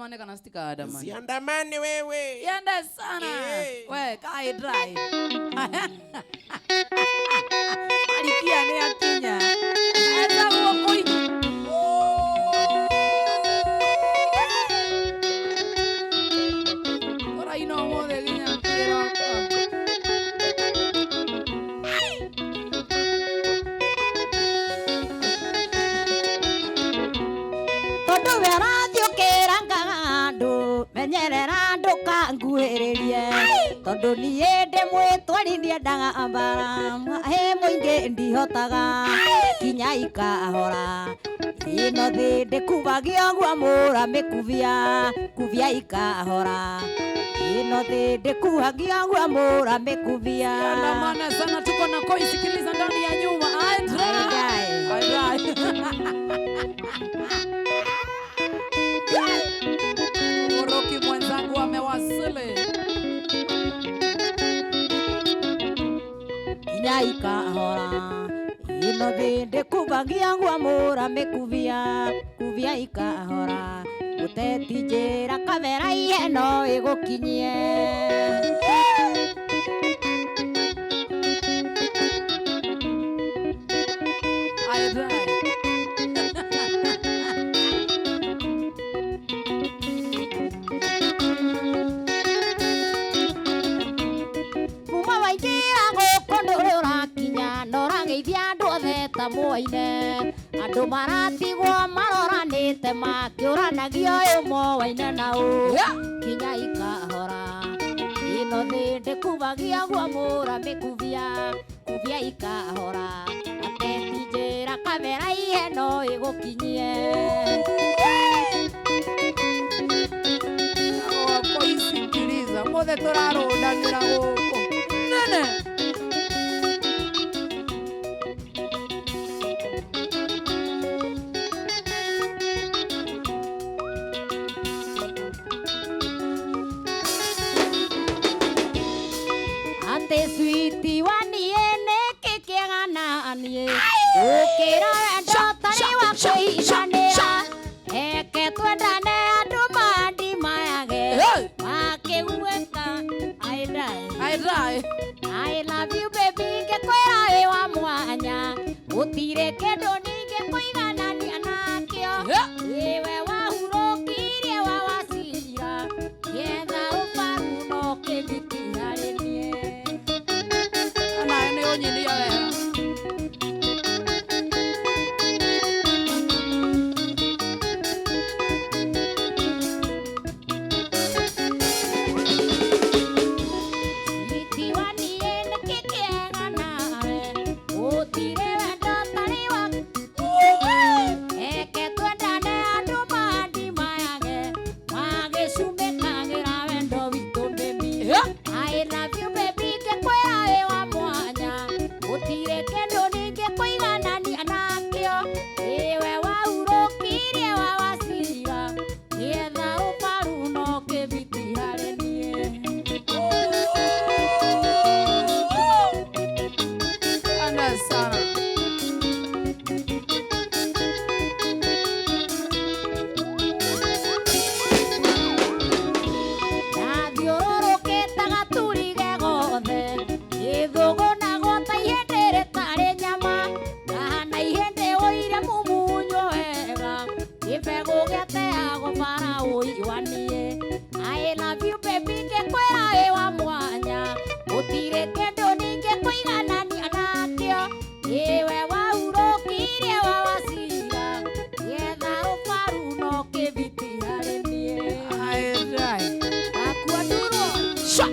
Ciandamane kana citikaandamane? Siandamane wewe. Yenda sana. Eh. We kai dry. Marikia nĩ akinya. Etagwo kũi. Tũraina ũmũthĩ nginya kĩroko. Tondũ we ũrathiĩ ũkĩrangaga andũ, menyerera ndũkanguhĩrĩrie, tondũ niĩ ndĩ mwĩtwari, ndiendaga mbara he mũingĩ, ndihotaga kinya ikahora ĩno thĩ ndĩkubagia ũguo mũra mĩkubia kubia ikahora ĩno thĩ ndĩkuhagia ũguo mũra mĩkubia. Andamana sana, tuko na koi, sikiliza ndani ya nyumba. I dry. Ai, I dry. Moroki mwenzangu amewasili. Kinya ikahora ĩno thĩ ndĩkubagia gua mũra mĩkubia kubia ikahora mũteti njĩra kamera ihe no ĩgũkinyie. I dry. Kuma waingĩra gũkũ ndũrĩ ũrakinya na ũrageithia andũ othe ta mwaine, andũ maratigwo maroranĩte makĩũranagia ũyũ mowaine na ũ. Kinya ikahora ĩno thĩ ndĩkubagia gua mũra mĩkubia kubia ikahora ateti njĩra kamera ihe no ĩgũkinyie. Koi, sikiliza. Mothe tũrarũndanĩra gũkũ. Nene. Atĩ switi wa niĩ nĩkĩ kĩega na niĩ ũkĩra wendo tarĩ wa kũiganĩra, eke twendane andũ mandimayage. Hey! Makĩguĩka I die. I dry. I love you baby, ngĩkwĩra wĩ wa mwanya, gũtirĩ kĩndũ ningĩkũiganania nakĩo. Yeah. Ĩwe wahurũkirie wa wacira getha ũbaru no kĩbiti harĩ niĩ. Nawe nĩ ũnyinia wega. Itiwa niĩ nĩkĩ kĩega nawe, gũtirĩ wendo tarĩ wa eke twendane andũ mandimayage magĩcumĩkagĩra wendo witũ baby. Yeah. I love you baby, ngĩkwĩra wĩ wa mwanya, gũtirĩ kĩndũ ningĩkũiganania nakĩo, ĩwe wahurũkirie wa wacira gĩetha ũbaru no kĩbiti harĩ niĩ. Ana sana. Ndathiũrũrũkĩte gaturige gothe gĩthũgũnagwo ta ihĩndĩ rĩtarĩ nyama, ngahana ihĩndĩ ũire mumunywo wega kĩbegũ gĩateagwo bara ũiwanie. I love you baby, ngĩkwĩra wĩ wa mwanya, gũtirĩ kĩndũ ningĩkũiganania nakĩo, ĩwe wahurũkirie wa wacira getha ũbaru no kĩbiti harĩ niĩ. I dry. Akua ndurwo. Sha.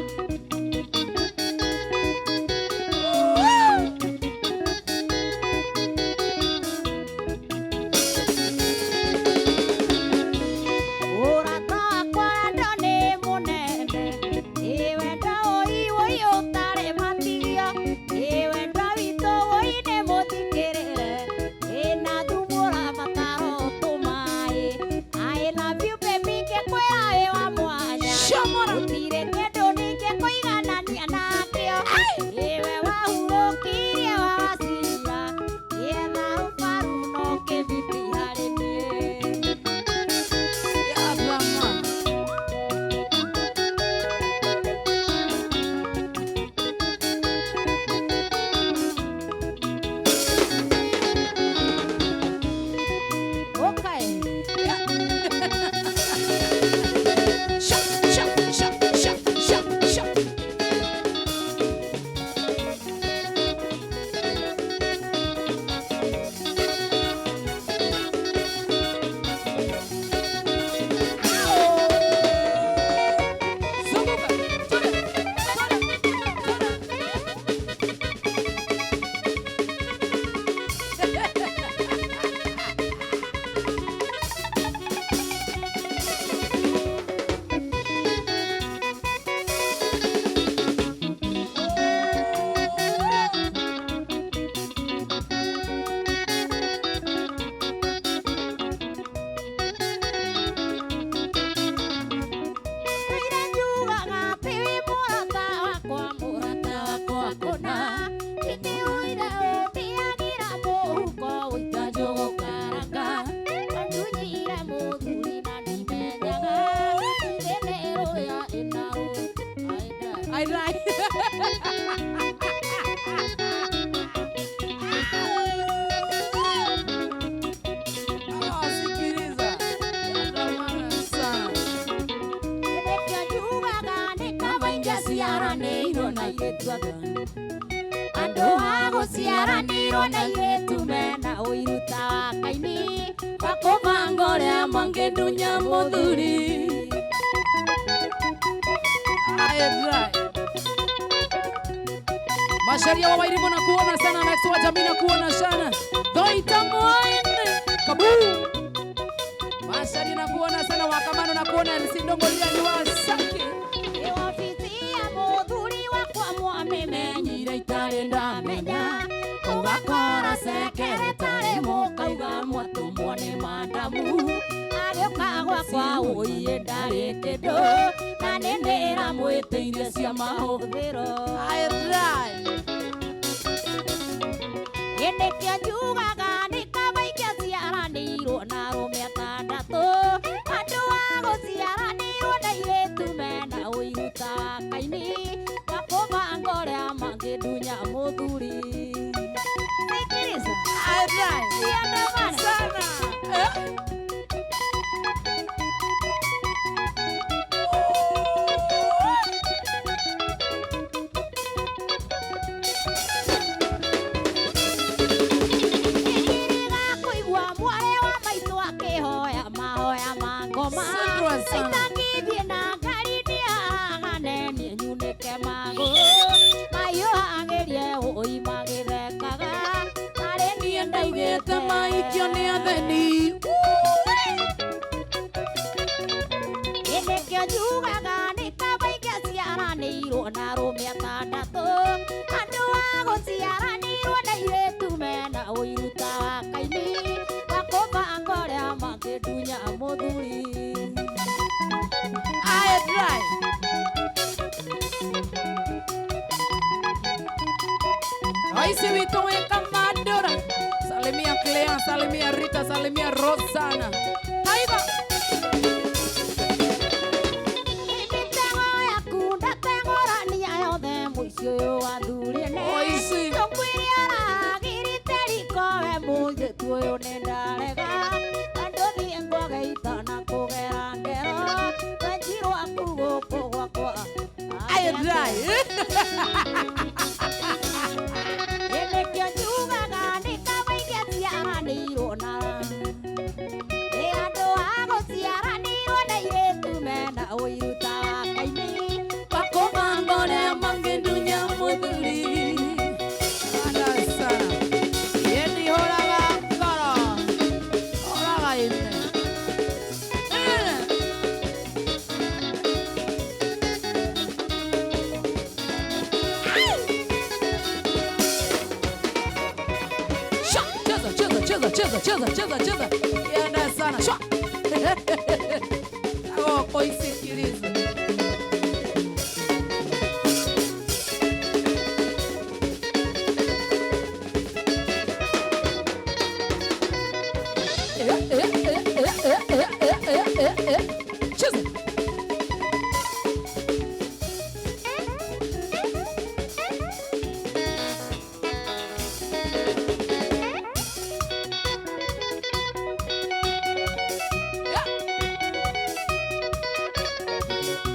Ũrata wakwa I like. Ah, sikiliza. Andamana sana. Nĩkĩo njugaga nĩ kaba ingĩciaranĩirwo na airĩtu anga. Andũ a gũciaranĩirwo na airĩtu mena ũiru ta wa Kaini, wa kũbanga ũrĩa mangĩndunya mũthuri. I try. Masharia wa Wairimu na kuona sana, Max wa jamii na kuona sana. Dhoita Mwine. Kabu. Masharia na kuona sana, Wakamano na kuona LC Ndongo lia ni Wasaki. Ĩ wabici ya mũthuri wakwa mwamĩmenyire itarĩ ndamenya, ũgakora cekeretarĩ mũkauga mwatũmwo nĩ mandamu. Agĩũka gwakwa ũiĩ ndarĩ kĩndũ, na nĩ ndĩramwĩtĩirie cia mahũthĩro. I try. Ĩ nĩkĩo njugaga nĩ kaba ingĩciaranĩirwo na arũme atandatũ, andũ a gũciaranĩirwo na airĩtu mena ũiru ta wa Kaini, wa kũbanga ũrĩa mangĩndunya mũthuri. Sikiliza. I try. Siandamana. Sana. Eh? Nĩndĩrĩga kũigua mwarĩ wa maitũ akĩhoya mahoya ma ngoma. Sandra sana. Itangĩthiĩ na ngari nĩhagane niĩ nyunĩke magũrũ. Mahiũhagĩrie ũi magĩthekaga. Narĩ niĩ Ndaugĩte maikio nĩ atheni. Ĩ nĩkĩo njugaga nĩ kaba ingĩciaranĩirwo na arũme atandatũ, andũ a gũciaranĩirwo na airĩtu mena ũiru ta wa Kaini, wa kũbanga ũrĩa mangĩndunya mũthuri. I try. Raisi witũ wĩka Mandora. Salimia Clea, salimia Rita, salimia Rosana. Haiba. Mĩtego yaku ndateng'ũrania yothe mũici ũyũ wathurie nĩ. Mũici. Tũkwĩre ũragirĩte riko we mũirĩtu ũyũ nĩ ndarega. Andũ thiĩ ngwage itana kũgera ngero, rwenji rwaku gũkũ gwakwa. I try. Ĩ nĩkĩo njugaga nĩ kaba ingĩciaranĩirwo na ĩ andũ a gũciaranĩirwo na airĩtu mena ũiru ta wa Kaini, Wa kũbanga ũrĩa mangĩndunya mũthuri. Sana sana. Yendi horaga ngoro. Horaga ine. Eh. Sha, cheza cheza cheza cheza cheza cheza cheza. Yenda sana. Sha. Agoko isikilize. Eh, eh, eh, eh, eh, eh, eh, eh, eh, eh. Cheza. Yeah.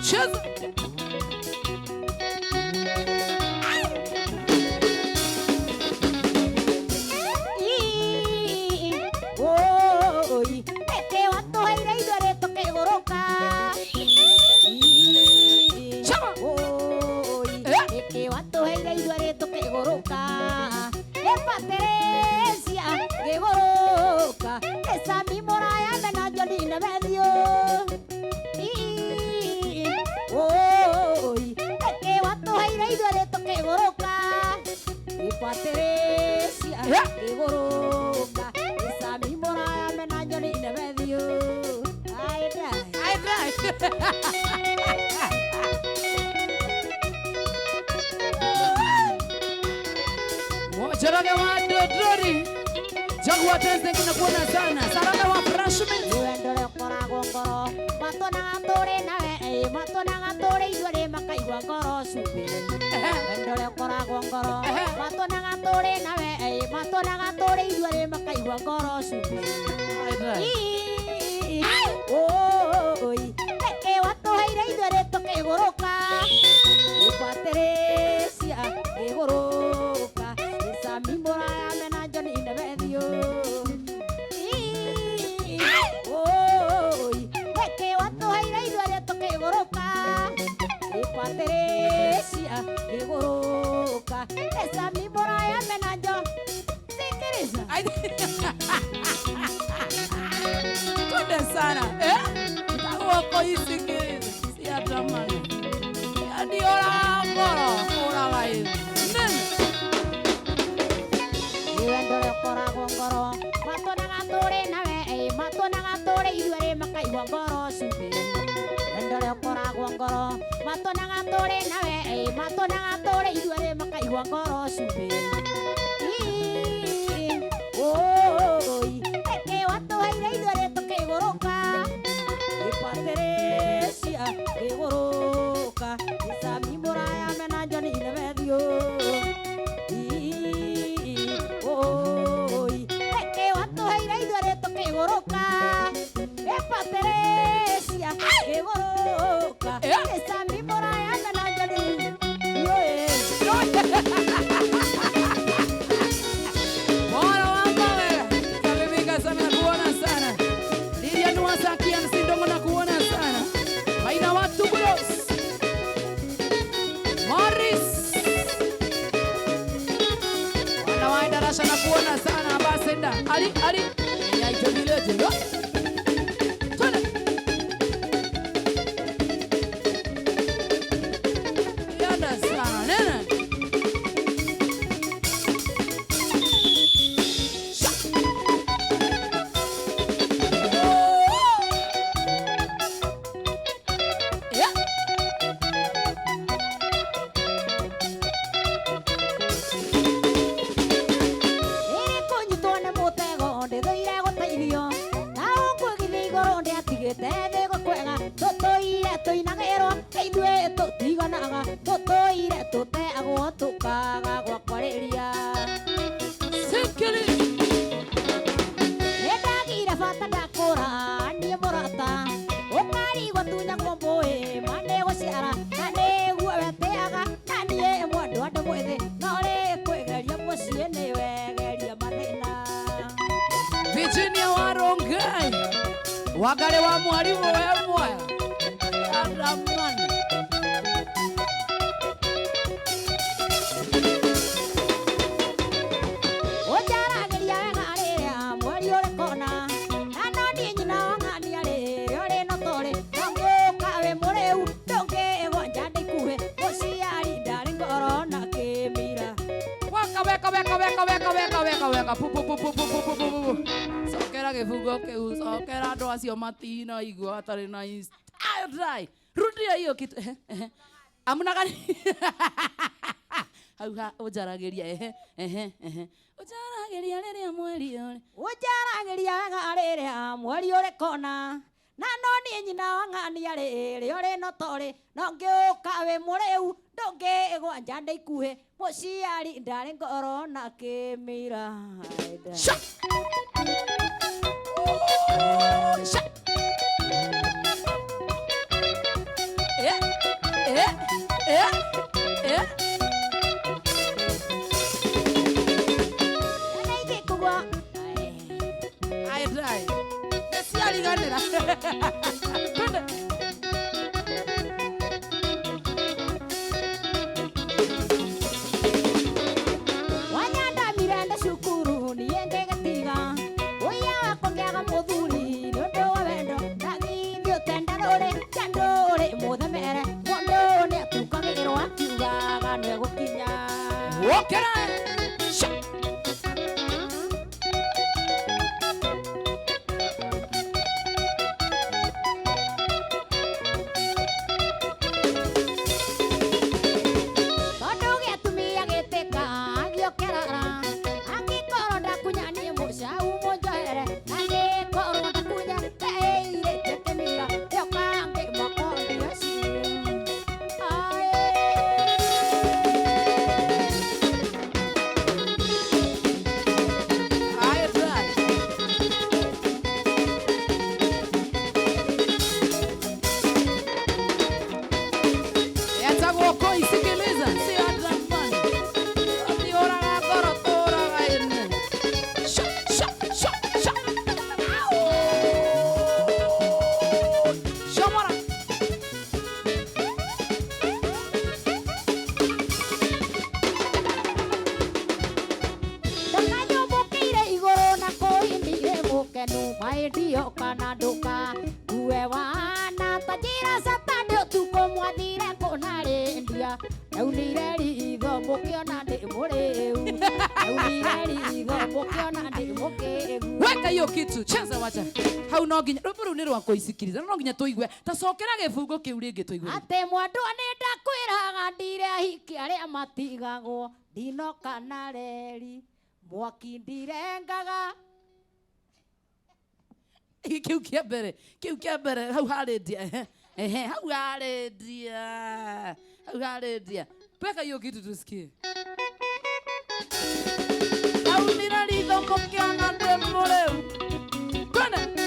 Cheza. Oi, nĩkĩ watũheire ithuerĩ tũkĩgũrũka? Chama. Oi, Eh. nĩkĩ watũheire ithuerĩ tũkĩgũrũka? Ĩ Patricia ngĩgũrũka, nĩ Sami mũraya mena John na Matthew. Oi, nĩkĩ watũheire ithuerĩ tũkĩgũrũka? Ĩ Patricia Yeah. ngĩgũrũka, nĩ Sami mũraya mena John na Matthew. Ai, dai. I try. Njoroge wa Dodori. Jaguar Dance nakuona sana. Sarada wa Freshman. Wendo ũrĩa ũkoragwo ngoro matuonaga tũrĩ nawe ĩ matuonaga tũrĩ ithuerĩ makaigua ngoro cumbĩ. Wendo ũrĩa ũkoragwo ngoro matuonaga tũrĩ nawe, matuonaga tũrĩ ithuerĩ makaigua ngoro cumbĩ. Oi, nĩkĩ watũheire ithuerĩ tũkĩgũrũka? Nĩ Patricia ngĩgũrũka, nĩ Sami mũraya mena John Nebethio. Oi, nĩkĩ watũheire ithuerĩ tũkĩgũrũka? Nĩ Patricia ngĩgũrũka, nĩ Sami mũraya mena John. Sikiriza. Twende sana. Eh? Wako isikiliza. Si atamani. Yaani ora ngoro, ora gai. Nene. Nĩ wendo ũrĩa ũkoragwo ngoro matuonaga tũrĩ nawe, matuonaga tũrĩ ithuerĩ makaigua ngoro cumbĩ. Wendo ũrĩa ũkoragwo ngoro matuonaga tũrĩ nawe, matuonaga tũrĩ ithuerĩ makaigua ngoro cumbĩ. Oi, nĩkĩ watũheire ithuerĩ tũkĩgũrũka? Nĩ Patricia ngĩgũrũka, nĩ Sami mũraya mena John Nebethio. Oi, nĩkĩ watũheire ithuerĩ tũkĩgũrũka? Nĩ Patricia ngĩgũrũka, nĩ Sami mũraya mena John. Bora wamba wewe. Salimika sana kuona sana. Lilian Wasaki Msindongo na kuona sana. Maina watu bros. Morris. Wana wa darasa na kuona sana Ambassador. Ali ali yaite village. Twende. Yanda sana. Nene. Yeah. Ĩrĩ kũnyitwo nĩ mũtego ndĩthũire gũteithio, na ũnguĩgithia igũrũ ndĩatigĩte thĩ gũkwega. Tũtũire tũinagĩrwo ithuĩ tũtiganaga, tũtũire tũteagwo tũkaga gwa kwarĩria. Sikili. Nĩndagire bata ndakũra niĩ mũrata, ũkarigwo tunyagwo mbũĩ ma nĩgũciara, na nĩguo wetĩaga, na niĩ mwendwa ndĩ mwĩthĩ, no rĩ kwĩgeria mũciĩ nĩwegeria mathĩna. Virginia Warongai. Wagare wa mwalimu we moya. Adaman. Ũnjaragĩria wega rĩrĩa mweri ũrĩ kona, na no niĩ nyina wa ng'ania rĩrĩa ũrĩ no torĩ, ndũngĩũka wĩ mũrĩu, ndũngĩgwa nja ndĩkuhĩ, mũciari ndarĩ ngoro na kĩmira. Weka weka weka weka weka weka weka weka pu pu pu pu pu pu pu pu pu. Cokera gĩbungo kĩu, cokera andũ acio matinaigua hatarĩ na try. Rudia hiyo kitu. Ehe, ehe. Amuna gani? Hau ha ũnjaragĩria ehe ehe ehe. Ũnjaragĩria rĩrĩa mweri ũrĩ. Ũnjaragĩria wega rĩrĩa mweri ũrĩ kona, na no niĩ nyina wa ng'ania rĩrĩa ũrĩ no torĩ, no ngĩũka wĩ mũrĩu, ndũngĩgwa nja ndĩkuhĩ, mũciari ndarĩ ngoro na kĩmira. Sha. Sha. Eh, eh, eh, eh. Na ingĩkugua, Ai try. Nĩciariganĩra. Twende. Wanyandamire ndĩ cukuru niĩ ngĩgĩtiga, ũiya wakwa ngĩaga mũthuri nĩ ũndũ wa wendo, ndagithĩ ũtenda ndũrĩ nja ndũrĩ mũthemere, mũndũ nĩatukagĩrwo akiugaga nĩegũkinya. Wokera. Sha. Tondũ gĩatumia gĩtĩka gĩokerara, angĩkorwo ndakunya niĩ mũcau mũnjohere, angĩkorwo ndakunya ndeirĩte kĩmira, rĩoka ngĩmakondia ciĩ. Aĩ. Saturday ũtukũ mwathire kũna rĩndia ndaunire ritho mũkĩona ndĩ mũrĩu ndaunire ritho mũkĩona ndĩ mũkĩgu. Weka hiyo kitu, cheza wacha. Hau no nginya rwĩmbo rũu nĩ rwa kũisikiriza, no nginya tũigue. Ta cokera gĩbungo kĩu rĩngĩ tũigue. Atĩ mwendwa nĩ ndakwĩraga ndire ahiki arĩa matigagwo ndinoka na reri mwaki ndirengaga. Kĩu kĩa mbere, kĩu kĩa mbere hau harĩndia, ehe, ehe, hau harĩndia, hau harĩndia. Weka hiyo kitu tusikie. Ndaunire ritho mũkĩona ndĩ mũrĩu. Twende.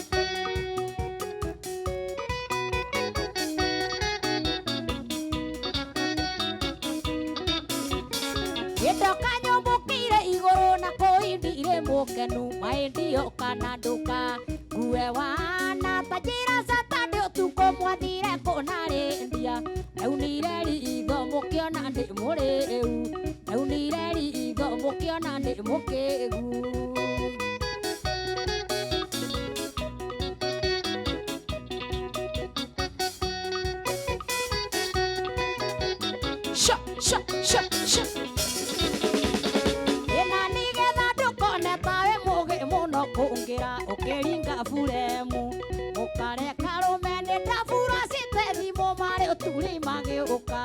Gĩtoka nyũmbũkĩire igũrũ na kũindire mũkenu maĩndio kana nduka ngue wana ta njĩra Saturday ũtukũ mwathire kũna rĩndia ndaunire ritho mũkĩona ndĩ mũrĩu ndaunire ritho mũkĩona ndĩ mũkĩgu. Sha, sha, sha, sha. Ĩna nĩgetha ndũkone tawe mũgĩ mũno kũngĩra ũkĩringa buremu mũkareka rũme nĩ ndabura cite thimũ marĩ ũturi magĩũka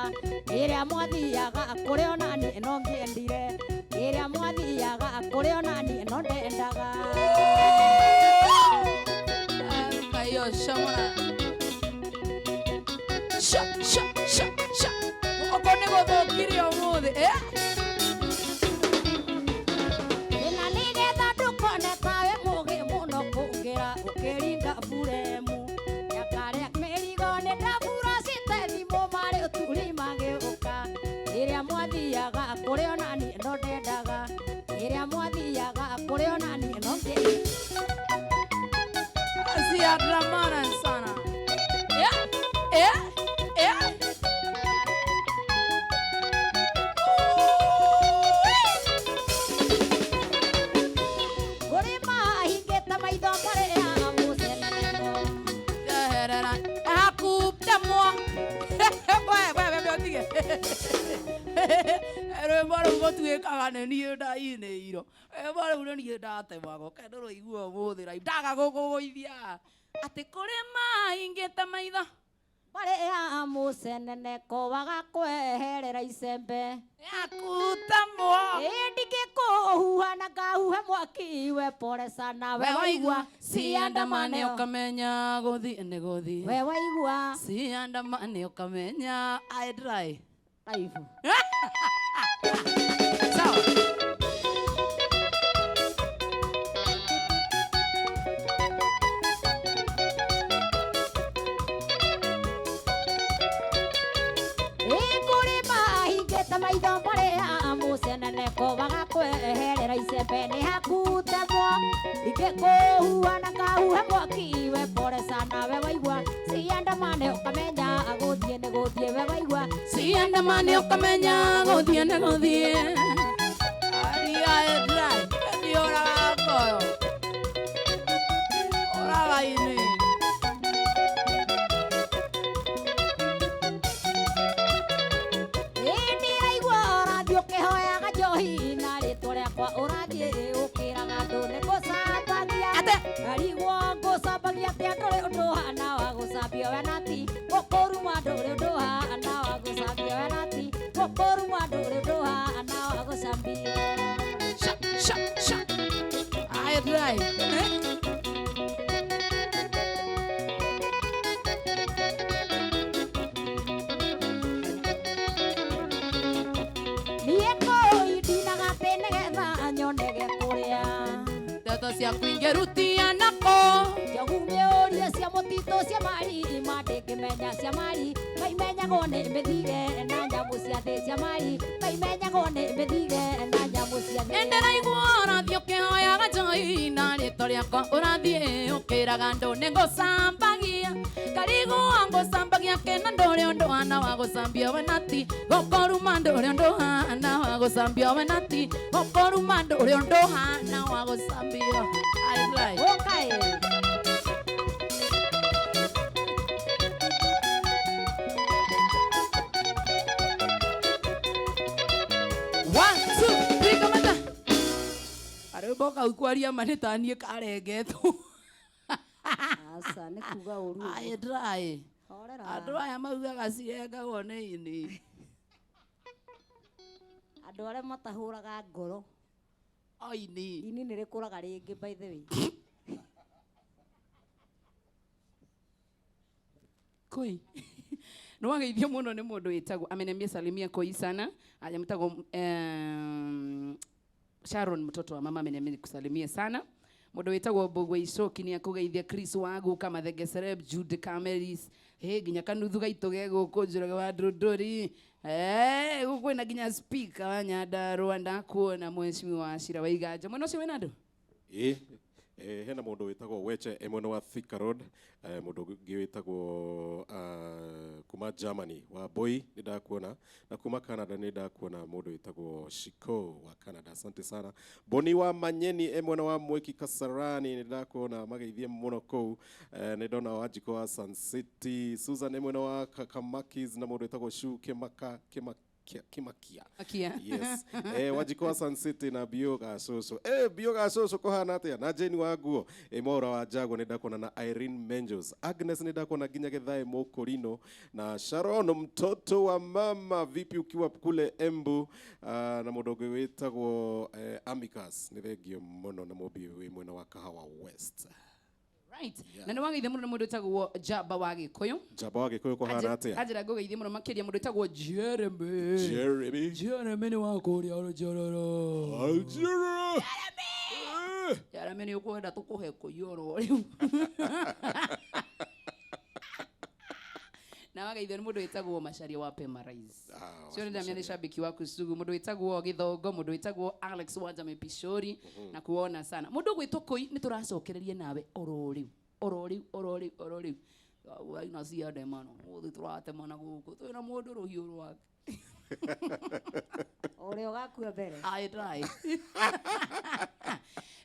ĩrĩa mwathiaga kũrĩ ona niĩ no ngĩendire ĩrĩa mwathiaga kũrĩ ona niĩ no ndendaga. Aruka hiyo shamona. Sha, sha, sha, sha. Gũkũ nĩ gũthũkire ũmũthĩ, eh? Ĩna nĩgetha ndũkone tawe mũgĩ mũno kũngĩra ũkĩringa buremu nyakarĩa mĩrigo nĩ ndabura cite thimũ marĩ ũturi magĩũka ĩrĩa mwathiaga kũrĩ ona niĩ no ndendaga ĩrĩa mwathiaga kũrĩ ona niĩ no ngĩ- Asiandamana sana. Yeah, yeah, yeah. Kũrĩ mahingĩte maitho marĩa mũceneneko. Eherera. Hakutemwo. We, we, we, we, ũtige. Rwĩmbo rũu gũtuĩkaga nĩ niĩ ndainĩirwo. Rwĩmbo rũu nĩ niĩ ndatemagwo. Ke ndũrũigua ũmũthĩ raibu. Ndaga gũkũgũithia. Atĩ kũrĩ mahingĩte maitho. Marĩa mũceneneko wagakweherera icembe. Hakutemwo. Ĩ ndingĩkũhuha na ngahuhe mwaki we pole sana we waigua Siandamane ũkamenya gũthiĩ nĩ gũthiĩ. we waigua Siandamane ũkamenya I dry. Taifu. Sawa. Ĩ kũrĩ mahingĩte maitho marĩa mũceneneko wagakweherera icembe nĩ hakutemwo ingĩkũhuha na ngahuhe mwaki we pole sana we waigua siandamane ũkamenya gũthiĩ nĩ gũthiĩ we waigua Siandamane ũkamenya gũthiĩ nĩ gũthiĩ. Aria I dry. Ndiũraga ngoro. Ũraga ini. Ĩ ndĩraigua ũrathiĩ ũkĩhoyaga njohi na rĩtwa rĩakwa ũrathiĩ ũkĩraga andũ nĩ ngũcambagia. Ate. Ngarigwo ngũcambagia atĩa ndũrĩ ũndũ ũhana wa gũcambio we nati gũkũruma ndũrĩ ũndũ ũhana wa gũcambio we nati gũkũruma ndũrĩ ũndũ ũhana wa gũcambio. Sha, sha, sha. I dry. Eh? Niĩ kũi ndinaga atĩ nĩgetha nyonege kũrĩa. Ndeto ciaku ingĩrutia nako. Njogu mĩũrie cia mũtitũ cia mari ma ndĩngĩmenya cia mari maimenyagwo nĩ mĩthige na nyamũ cia thĩ cia mari maimenyagwo nĩ mĩthige na nyamũ cia thĩ. Nĩndĩraigua ũrathiĩ ũkĩhoyaga njohi na rĩtwa rĩakwa ũrathiĩ ũkĩraga andũ nĩ ngũcambagia ngarigwo ngũcambagia kĩna ndũrĩ ũndũ hana wa gũcambia we nati gũkũruma ndũrĩ ũndũ hana wa gũcambia we nati gũkũruma ndũrĩ ũndũ hana wa gũcambio. I lie. Ũkaĩ. Gatheko kau kwaria ma nĩ taniĩ karengetwo. Aca nĩ kuga ũru. Aĩ dry. Horera. Andũ aya maugaga cirengagwo nĩ ini. Andũ arĩa matahũraga ngoro. O ini. Ini nĩ rĩkũraga rĩngĩ by the way. Koi. Nĩ wageithio mũno nĩ mũndũ wĩtagwo ameniambia salimia Koi sana. Aya mtagwo Sharon mtoto wa mama ameniambia nikusalimie sana. Mũndũ wĩtagwo Mbũgua Icoki nĩ akũgeithia Chris Waguka Mathenge Celeb Jude Cameris. Hey, nginya kanuthu gaitũ ge gũkũ Njoroge wa Ndũndũri. Eh, gũkũ kwĩna nginya speaker wa Nyandarũa ndakuona mheshimiwa Cira wa Iganja. Mwena ũcio wĩna andũ? Ĩ hena mũndũ wĩtagwo Weche e mwena wa Thika Road, mũndũ ũngĩ wĩtagwo kuma Germany wa Boy nĩ ndakuona, na kuma Canada nĩ ndakuona mũndũ wĩtagwo Shiko wa Canada. Asante sana. Boni wa Manyeni e mwena wa Mwiki Kasarani nĩ ndakuona mageithie mũno kũu. Nĩ ndona Wanjikũ wa Sun City, Susan e mwena wa Kakamakis na mũndũ wĩtagwo Shu Kimaka Kimakia. Akia. Yes. Wanjikũ wa Sun City na Bio Gacũcũ. Bio Gacũcũ kũhana atĩa? Na Jane wa nguo. Mwaura wa Jaguar nĩ ndakuona na Irene Menjos. Agnes nĩ ndakuona nginya Githae Mũkũrino na Sharon mtoto wa mama vipi ukiwa kule Embu, na mũndũ ũngĩ wĩtagwo Amicus. Nĩ thengio mũno na mũmbi wĩ mwena wa Kahawa West. Right. Na nĩ wageithia mũno nĩ mũndũ wĩtagwo Jamba wa Gĩkũyũ. Njamba wa Gĩkũyũ kũhana atĩa? Anjĩra ngũgeithie mũno makĩria mũndũ wĩtagwo Jeremy. Jeremy. Jeremy nĩ wa kũrĩa Rũnjororo. Jeremy. Jeremy nĩ ũkwenda tũkũhe kũiyũrwo rĩu. Na wageithio nĩ mũndũ wĩtagwo Macharia wa Pemarais. Cio nĩ ndamenya nĩ shabiki waku sugu. Mũndũ wĩtagwo Gĩthongo, mũndũ wĩtagwo Alex Wanja Mepishori na kuona sana. Mũndũ ũgwĩtwo Koi nĩ tũracokereria nawe oro rĩu. Oro rĩu, oro rĩu, oro rĩu. Waina cia ndemano. Mũthĩ tũratemana gũkũ. Twĩna mũndũ rũhiũ rwake. Ũrĩa ũgakua mbere. I try.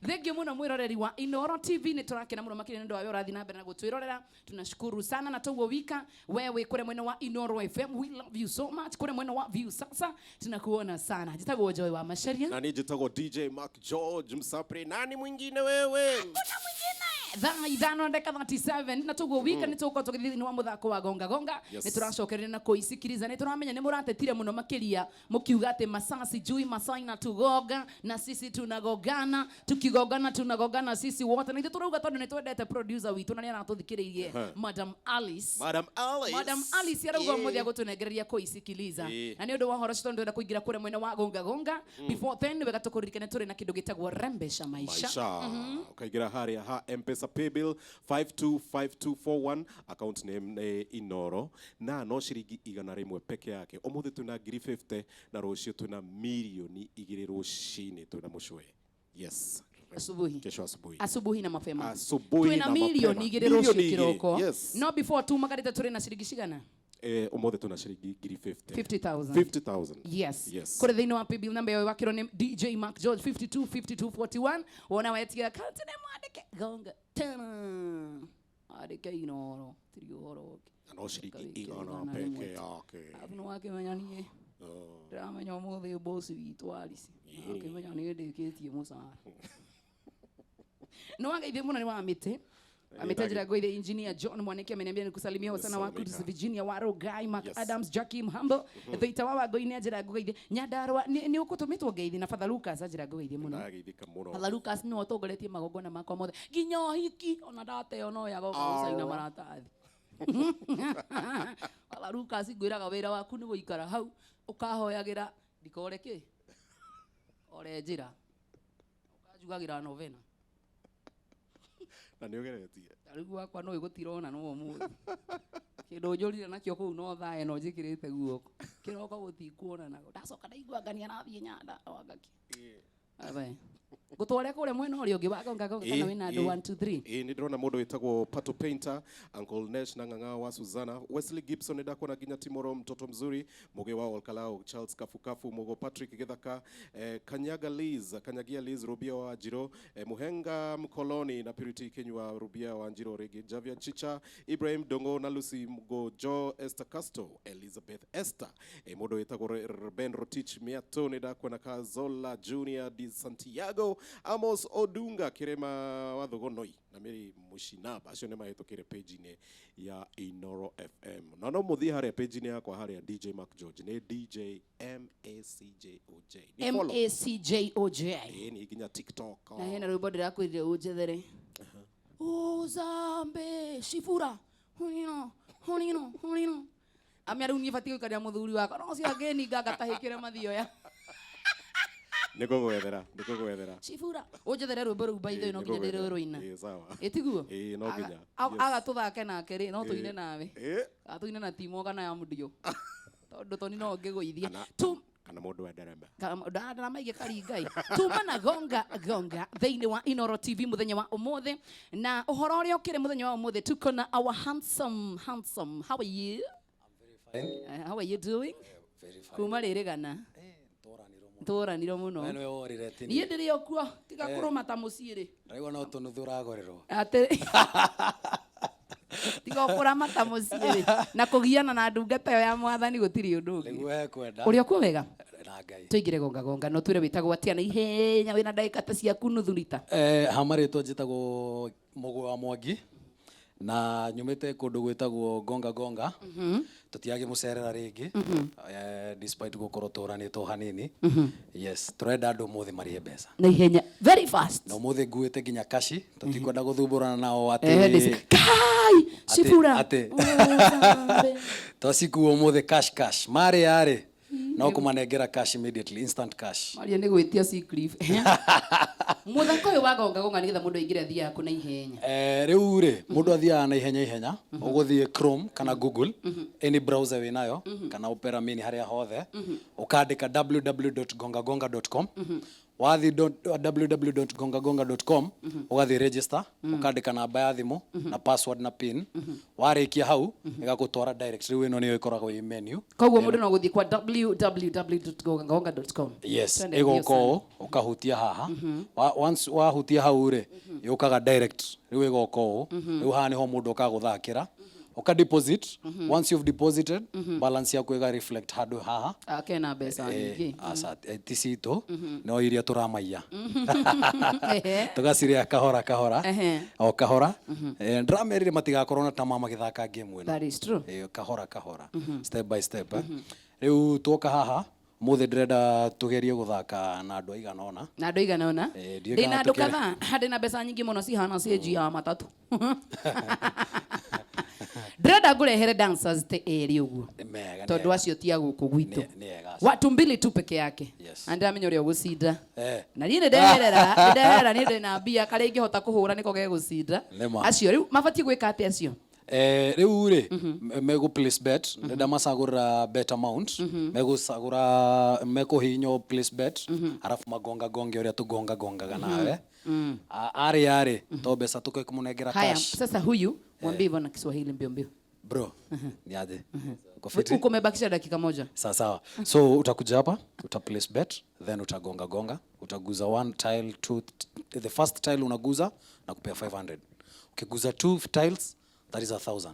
Thank you muno mwiroreri wa Inoro TV nĩ tũrakena mũno makĩria nĩ ũndũ wa we ũrathiĩ na mbere na gũtwĩrorera. Tunashukuru sana na toguo wika wewe kũrĩa mwena wa Inoro FM, we love you so much. Kũrĩa mwena wa View sasa tunakuona sana. Njĩtagwo Joy wa Macharia. Na niĩ njĩtagwo DJ Mark George Msapri. Nani mwingine wewe? Thaa ithano ndeka 37 na toguo wika nĩ tũgũkorwo tũgĩthiĩ thĩinĩ wa mũthako wa gonga gonga. Yes. Nĩ tũracokereria na kũisikiriza. Nĩ tũramenya nĩ mũratetire mũno makĩria mũkiuga atĩ masaa sijui masaa inatugonga na sisi tunagongana, tukigongana tunagongana sisi wote. Na ithuĩ tũrauga tondũ nĩ twendete producer witũ na nĩ aratũthikĩrĩirie Madam Alice. Madam Alice. Madam Alice arauga ũmũthĩ agũtũnengereria kũisikiliza. Na nĩ ũndũ wa ũhoro ũcio tondũ ndĩrenda kũingĩra kũrĩa mwena wa gonga gonga. Before then nĩ wega tũkũririkane tũrĩ na kĩndũ gĩtagwo Rembesha Maisha. Maisha. Ukaingira haria ha M-Pesa paybill 525241 account name nĩ Inoro na no ciringi 100 peke yake. Ũmũthĩ twĩna ngiri 50 na rũciũ twĩna mirioni 2 rũcinĩ twĩna mũcwe. Yes. Asubuhi. Kesho asubuhi. Asubuhi na mapema. Asubuhi twĩna na mirioni mapema. 2 rũciũ Mirioni igĩrĩ, kĩroko. yes. No before tumagarĩte tũrĩ na ciringi cigana? Ũmũthĩ twĩna ciringi ngiri 50. 50,000. 50,000. Yes. Yes. Kũrĩ thĩinĩ wa paybill number ĩyo wakĩrwo nĩ DJ Mark George 525241 wona wetia account nĩ mwandĩke gonga tena. Andĩke Inoro tiri ũhoro ũngĩ. Na no ciringi Wĩkĩre 100 igana peke rĩmwe. yake. Arabu nĩ wakĩmenya niĩ ndĩramenya ũmũthĩ boss witũ Alice akĩmenya nĩ ndĩkĩtie mũcara. Nĩ wageithio mũno nĩ wa mĩtĩ. Ametajira goithe engineer John Mwaniki ameniambia nikusalimia sana wa Kudus Virginia Waro Guy Mark Yes. Adams Jackie Mhambo Thaita wa Wagoine anjira ngogeithie Nyandarua nĩ ũgũtũmĩtwo ngeithi na Father Lucas anjira ngogeithie mũno. Ndageithĩka mũno. Father Lucas nĩwe ũtongoretie magongona makwa mothe nginya ũhiki ona ndateo no yagoka gũcaina maratathi. Father Lucas ngwĩraga wĩra waku nĩ gũikara hau ũkahoyagĩra ndikore kĩ ore njĩra ũkanjugagĩra novena. Na nĩ ũgeretie. Rĩu gwakwa no ĩgũtirona no ũmũthĩ. Kĩndũ njũrire nakĩo kũu no thaa ĩno njĩkĩrĩte guoko. Kĩroko gũtikuonana. Ndacoka ndaigua anga nĩarathiĩ Nyanda wangaki. Abe. Ngũtware kũrĩa mwena ũrĩa ũngĩ wa gonga gonga kana wĩna andũ 1 2 3. Ĩ nĩ ndĩrona mũndũ wĩtagwo Pato Painter, Uncle Nesh na Ng'ang'a wa Suzana, Wesley Gibson nĩ ndakuona nginya Timoro mtoto mzuri, Muge wa Olkalao, Charles Kafukafu, Mugo Patrick Githaka, Kanyaga Liz, Kanyagia Liz Rubia wa Njiro, Muhenga Mkoloni na Purity Kinyua Rubia wa Njiro rĩngĩ, Javia Chicha, Ibrahim Dongo na Lucy Mgojo, Esther Castro, Elizabeth Esther, mũndũ wĩtagwo Ben Rotich Miato nĩ ndakuona Kazola Junior Di Santiago Amos Odunga Kirema wa Thugonoi na Mary Mushinaba, acio nĩ mahĩtũkĩire page-inĩ ya Inoro FM. Na no mũthiĩ harĩa page-inĩ yakwa harĩa DJ Mark George, nĩ DJ MACJOJ. Nĩ follow. MACJOJ. Ĩĩ, nĩ nginya TikTok. Na hena rwĩmbo ndĩrakwĩrire ũnjethere, uzambe shifura hunino hunino hunino amia. Rĩu niĩ batiĩ gũikaria mũthuri wakwa no ũcio angĩninga ngatahĩkĩre mathioya. Nĩ ngũgwethera, nĩ ngũgwethera. Shifura, ũnjethere rwĩmbo rũu, by the way, no nginya ndĩrũrũina. Ĩĩ, sawa. Ĩtiguo? Ĩĩ, no nginya. Aga tũthake nake rĩ, no tũine nawe. Ĩĩ. Tũine na timo kana ya mũndio, tondũ toni no ngĩgũithie. Kana- Tu kana mũndũ wa nderema. Ndarama igĩ karingai tuma na gonga gonga thĩinĩ wa Inoro TV mũthenya wa ũmũthĩ. Na ũhoro ũrĩa ũkĩrĩ mũthenya wa ũmũthĩ, tuko na our handsome, handsome. How are you? Fine. How are you doing? Very fine. Kuma rĩrĩgana. Tũranirwo mũno. Tũranirwo mũno. We nĩwe worire tini. Niĩ ndĩrĩ o kuo, tiga kũrũma ta mũciĩ rĩ. Ndaigua no tũnuthu ũragũrĩrwo. Atĩ tiga ũkũrama ta mũciĩ rĩ na kũgiana na ndungata ĩyo ya mwathani, gũtirĩ ũndũ ũngĩ. Nĩguo ekwenda. Ũrĩ o kuo wega? Na Ngai. Tũingĩre gonga gonga, no twĩre wĩtagwo atĩa na ihenya, wĩna ndagĩka ta ciaku nuthu rita. Eh, ha marĩtwa njĩtagwo Mũgwe wa Mwangi na nyumĩte kũndũ gwĩtagwo Gonga Gonga. Tũtiagĩmũcerera rĩngĩ, despite gũkorwo tũranĩtwo hanini. Yes, tũrenda andũ ũmũthĩ marĩhe mbeca. Na ihenya, very fast. Na ũmũthĩ nguĩte nginya kashi, tũtikwenda gũthumbũrana nao atĩ Kai cibura. Atĩ- twacikuo ũmũthĩ cash, cash marĩa rĩ, no kũmanengera cash immediately, instant cash. Maria nĩ gwĩtia sick leave. Mũthako ũyũ wa gonga gonga, nĩgetha mũndũ aingĩre athiaga kũ na ihenya? Eh, rĩu rĩ, mũndũ athiaga na ihenya ihenya, ũgũthiĩ Chrome kana Google, any browser wĩnayo, kana Opera Mini, harĩa hothe ũkandĩka www.gongagonga.com. Wathiĩ www.gongagonga.com, ũgathiĩ register, ũkandĩka namba ya thimũ na password na PIN. Warĩkia hau ĩgagũtwara direct. Rĩu ĩno nĩyo ĩkoragwo ĩ menu. Koguo mũndũ no gũthiĩ kwa www.gongagonga.com. Yes. Twende mbio Ĩgoka sana. ũũ, ũkahutia haha. Once wahutia hau rĩ, yũkaga direct. Rĩu ĩgoka ũũ. Rĩu haha nĩho mũndũ okaga gũthakĩra, ũka deposit. Once you've deposited, balance yaku ĩga reflect handũ haha. Akena mbeca nyingĩ. Aca, ti citũ, no iria tũramaiya, tũgacirĩa kahora kahora. O kahora. Ndĩramerire matigakorwo na tama magĩthaka game ĩno. That is true. Kahora kahora, step by step. Rĩu tuoka haha ũmũthĩ, ndĩrenda tũgerie gũthaka na andũ aigana ũna. Na andũ aigana ũna. Ndiũĩ ndĩna kana andũ tũkĩrĩ- kadhaa, ndĩna mbeca nyingĩ mũno cihana cienji ya matatũ. Ndĩrenda ngũrehere dancers te erĩ ũguo. Nĩ mega, nĩ Tondũ ega. acio ti a gũkũ gwitũ. Nĩ ega. Watu mbili tu peke yake. Yes. Na ndĩramenya ũrĩa ũgũcinda. Na niĩ nĩ ndeherera, niĩ ndĩna mbia, karĩa ingĩhota kũhũra nĩko gegũcinda. Nĩ ma. Acio rĩu mabatiĩ gwĩka atĩa acio? Rĩu rĩ, megũ place bet. Ndĩrenda macagũra bet amount, megũcagũra, mekũhihinywo place bet, arabu magonga gonge ũrĩa tũgonga gongaga nawe. Arĩa rĩ, to mbeca tũkũmũnengera Haya. cash. Sasa huyu mwambie hivyo na Kiswahili mbio mbio. Bro, ni aje? Uko fiti? Uko umebakisha dakika moja. Sawa sawa. So utakuja hapa, uta place bet, then utagonga gonga, utaguza one tile, two, the first tile unaguza na kupea 500. Ukiguza two tiles, that is 1000.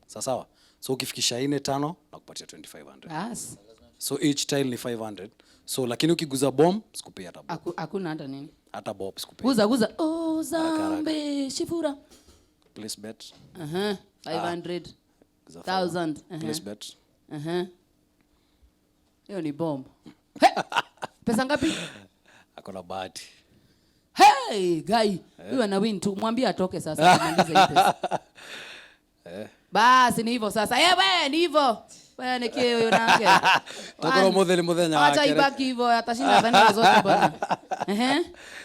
Sawa sawa. So ukifikisha ine tano, na kupatia 2500. Bas. So each tile ni 500. So lakini ukiguza bomb, sikupea hata bob. Hakuna hata nini. Hata bob sikupea. Guza guza uzambe shifura. Place bet. Aha, 500. Guza 1000. Place bet. Aha. Hiyo ni bomb. He! Pesa ngapi? Akona bahati. Hey, guy. Huyu ana win tu. Mwambie atoke sasa tumalize hii pesa. Basi ni hivyo sasa. Eh, we, ni hivyo. We ni kio huyo nake. Tokorwo mũthĩ nĩ mũthenya Acha wake. ibaki hivyo, atashinda dhani zote bwana. Ehe.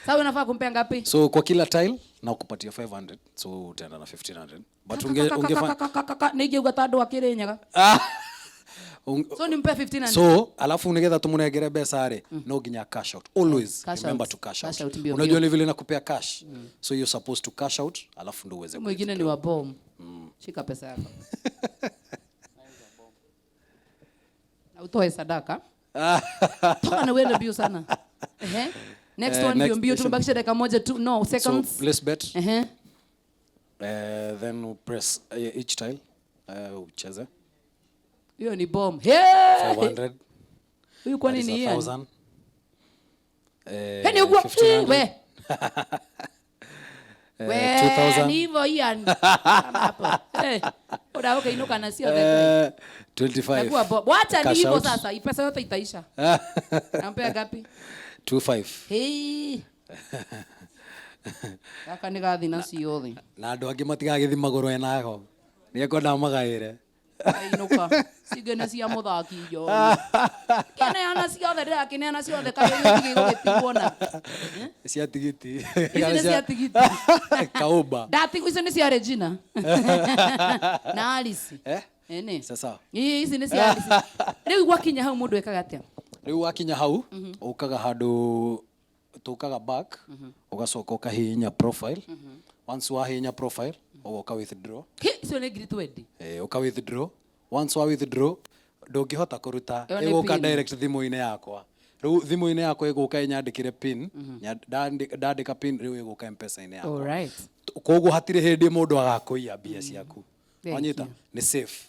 Sasa unafaa kumpea ngapi? So kwa kila tile na kupatia 500, so utaenda na 1500. But ungefa Nĩingĩuga ta andũ a Kĩrĩnyaga. So nimpe 1500. So alafu nigetha tumunengere mbeca rĩ, no nginya cash out always. Cash Remember out. to cash Cash out. out mbio Unajua mbio. ni vile nakupea cash, so you're supposed to cash out alafu ndo uweze Mwingine ni wa bomb. Shika pesa yako. Na utoe sadaka. Toka na uende mbio sana. Ehe. Next Eh, one mbio next mbio, tumebakisha dakika moja tu. No, So seconds. place bet. Ehe. Then we press each tile, ucheze. Hiyo ni bomb. Hey! 500. Huyu kwani That is ni Ian? 1000. Hey, ni ugua. 1500. We. We, 2000. ni hivyo Ian. Hapo. Eh, ũragũkĩinũka na ciothe. 25. Takuwa bo. Wacha ni Cash hivyo out. sasa, hii pesa yote itaisha. Nampea ngapi? 25. Hey. Gaka nĩ gathi na ciothe. Na andũ angĩ matigagĩthi magũrũ enako nĩ ekwenda magaĩre. Ainũka. Cingĩ nĩ cia mũthaki njohi. Kĩneana ciothe, ndĩrakĩneana ciothe kaĩ gĩgũgĩtigwo na. Cia tigiti. Ici nĩ cia tigiti. Kaũmba. Ndatigwo icio nĩ cia Regina. Na Alice. Eh? Ene. Sasa. Ii, ici nĩ cia Alice. Rĩu gwakinya hau mũndũ ekaga atĩa? Rĩu wakinya hau ũkaga handũ tũkaga back, ũgacoka ũkahihinya profile. Once wahihinya profile, ũgoka withdraw. Hi, icio nĩ ngiri 20. Eh, ũka withdraw. Once wa withdraw, ndũngĩhota kũruta, Ĩyo nĩ ĩgũka pin. direct thimũ-inĩ yakwa. Rĩu thimũ-inĩ yakwa ĩgũka ĩnyandĩkĩre pin. Ndandĩka pin, rĩu ĩgũka M-Pesa-inĩ yakwa. Alright. Koguo hatirĩ hĩndĩ mũndũ agakũiya mbia ciaku. Thank Wanyita? you. Nĩ safe.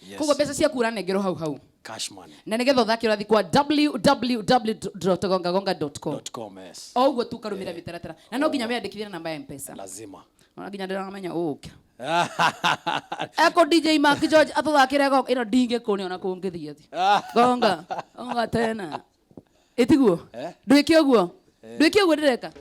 Yes. Koguo mbeca ciaku ũranengerwo hau hau. Cash money. Na nĩgetha ũthake ũrathiĩ kwa www.gongagonga.com. .com, yes. O ũguo tu ũkarũmĩrĩra mĩtaratara. Na no nginya wĩyandĩkithie na namba ya M-Pesa. Lazima. Ona nginya ndĩramenya ũke. Eko DJ Mark George atũthakĩre gonga ĩno ndingĩkũnĩa ona kũngĩthiĩ atĩa. Gonga, gonga tena. Ĩtiguo? Eh? Ndwĩke ũguo? Ndwĩke ũguo ndĩreka?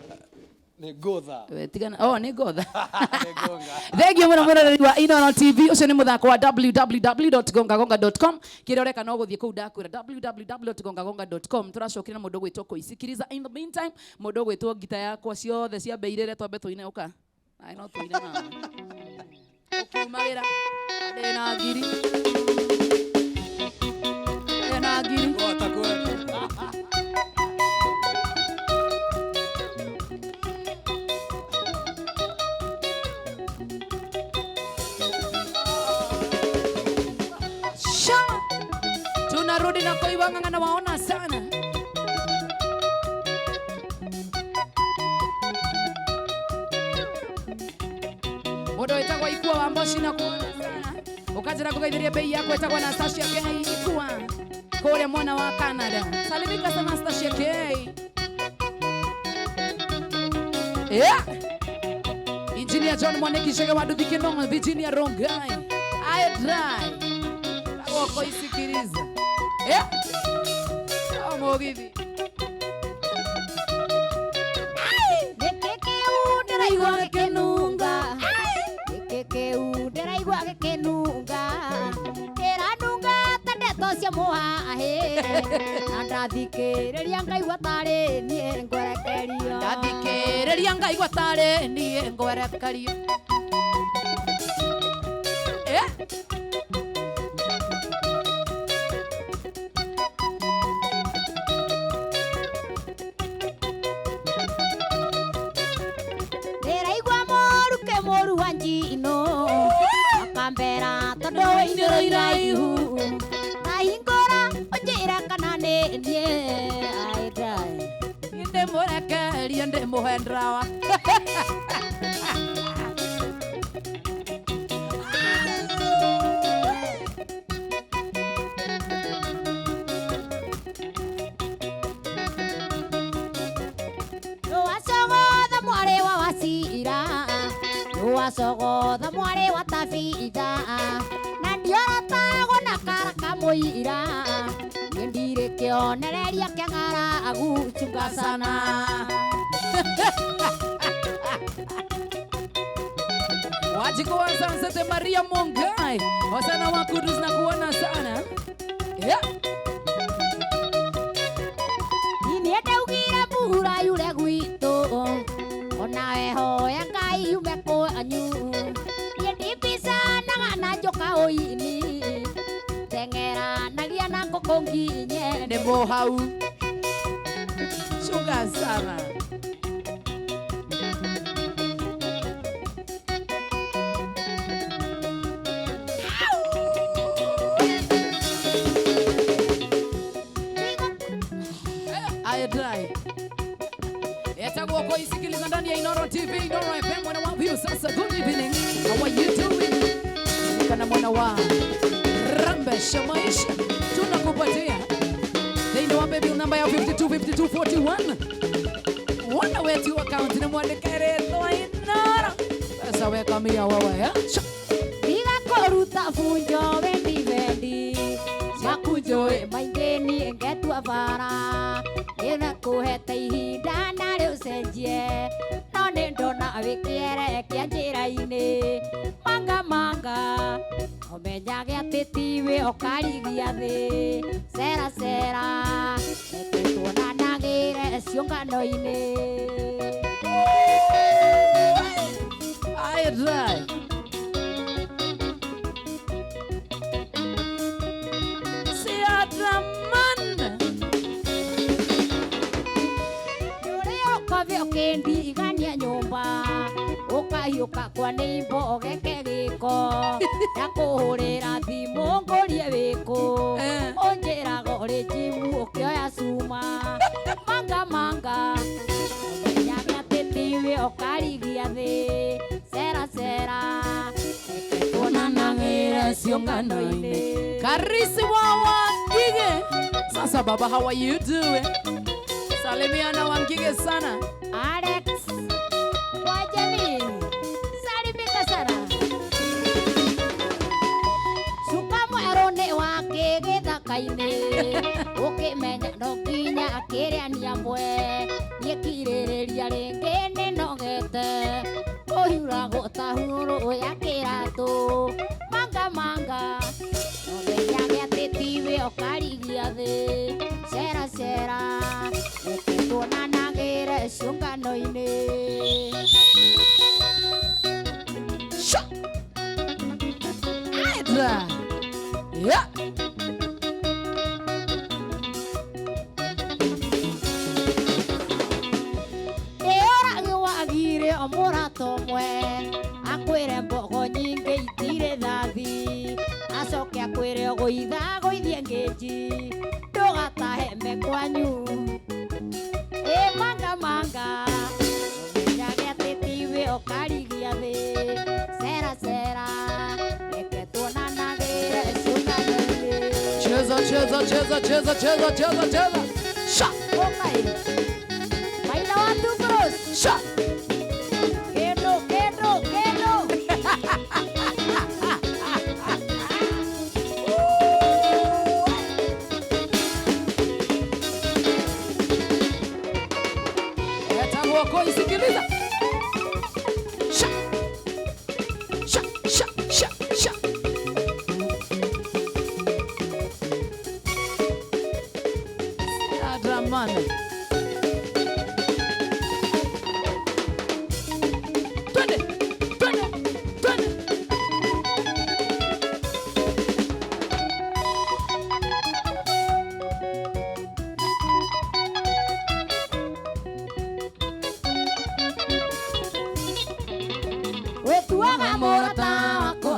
Nĩ ngũtha. We, tigana. Oh, nĩ ngotha. Nĩ ngonga. Thank you mũno mũroreri wa Inooro TV. Ũcio nĩ mũthako wa www.gongagonga.com. Kĩrĩa ũreka no gũthiĩ kũu ndakwĩra www.gongagonga.com. Tũracokire na mũndũ ũgwĩtwo Kũisikiriza. In the meantime, mũndũ ũgwĩtwo ngita yakwa ciothe ciambe irĩre twambe tũine ũka. Ai no tũine nawe. Ũkiumagĩra ndĩna ngiri. Ndĩna ngiri. Ngũhota kweli. Sha. Tunarudi na Koiwang'ang'a na waona sana. Mũndũ wĩtagwo Ikua wa Mboci na kuona sana. Ũkanjĩra kũgeithĩria bei yako ĩtagwo Anastasia K Ikua. Kũrĩa mwena wa Canada. Salimika sana Anastasia K. Yeah. Engineer John Mwaniki Chege wa Nduthi Kinongo, Virginia Rongai. I dry. Wako isikiliza. Yeah. Oh, Mugithi. Nĩkĩ kĩu ndĩraigua gĩkĩnunga? Nĩkĩ kĩu ndĩraigua gĩkĩnunga? Kĩranunga ta ndeto cia mũhahĩ. Na ndathikĩrĩria ngaigua tarĩ niĩ ngwerekerio. Ndathikĩrĩria ngaigua tarĩ niĩ ngwerekerio. Eh? Ndĩraigua mũrukĩ mũru wa njino. Akambera tondũ wĩ iniũrũ iraihu. Ndahingũra ũnjĩre kana nĩ niĩ. Ai, ndai. Ndĩmũrekerie ndĩmũhe ndawa. Nĩwacogotha mwarĩ wa Wacira, nĩwacogotha mwarĩ wa Tabitha, na ndiorotagwo na kara kamũira. Niĩ ndirĩ kĩonereria kĩa ng'aragu, chunga sana. Wajiko wa Sansete Maria Mungai. Wasana wa Kudus na kuona sana. Yeah. Niĩ ndaugire mbura yure gwitũ, onawe hoya Ngai yume kwanyu. Niĩ ndibicanaga na njoka ũini, teng'eranagia na ngũkũ nginye. Nĩ mũhau. Chunga sana. I try. Etagwo kuisikiliza ndani ya Inooro TV, Inooro FM, mwana wa view sasa. Good evening. How are you doing? Kana mwana wa Rambesha maisha tunakupatia. Thĩinĩ wa baby namba ya 52 52 41. Wona wetu account nĩ mwandĩke rĩtwa inara. Pesa weka mia wewe eh? Sha. Tiga kũruta bunjo wendi wendi makunjo maingĩ niĩ ngetua bara ĩna kũhete ihinda narĩ ũcenjie no nĩ ndona wĩkĩerekia njĩra-inĩ manga manga ũmenyage atĩ tiwe ũkarigia thĩ cera cera reke tuonanagĩre ciũngano-inĩ. I try. Siadraman. Ũrĩa ũkobe ũkĩndigania nyũmba ũkahiũka kwa nĩimbo ũgeke gĩko ndakũhũrĩra thimũ ngũrie wĩkũ Eh. ũnjĩraga ũrĩ njimu ũkĩoya cuma manga manga ũmenyage atĩ tiwe ũkarigia thĩ cera cera reke tuonanagĩre ciũngano-inĩ. Karisi wa Wangige. Sasa baba, how are you doing? Salimiana Wangige sana. Alex wa jamii, salimika sana. Cuka mwerũ nĩ wakĩ gĩthaka-inĩ ũkĩmenya no nginya akĩrĩa amwe niĩ kirĩrĩria rĩngĩ nĩnogete kũhiũragwo ta hurũ ya kĩratũ manga manga ũmenyage atĩ tiwe ũkarigia thĩ cera cera reke tuonanagĩre ciũngano-inĩ. Sha. I try. Yeah. Ĩũragi wagire o mũrata ũmwe akwĩre mbogo nyingĩ itirĩ thathi acoke akwĩre ũgũitha gũithie ngĩnji ndũgatahe mekwanyu ĩ manga manga ũmenyage atĩ tiwe ũkarigia thĩ cera cera reke tuonanagĩre ciũngano-inĩ. Cheza cheza cheza cheza cheza cheza cheza. Sha. Ũkai maina wa two bros. Sha. Kendo kendo kendo. Leta mwoko isikiliza. Sha. Sha sha sha sha. Siadraman. Twende, twende, twende. Wĩtuaga mũrata wakwa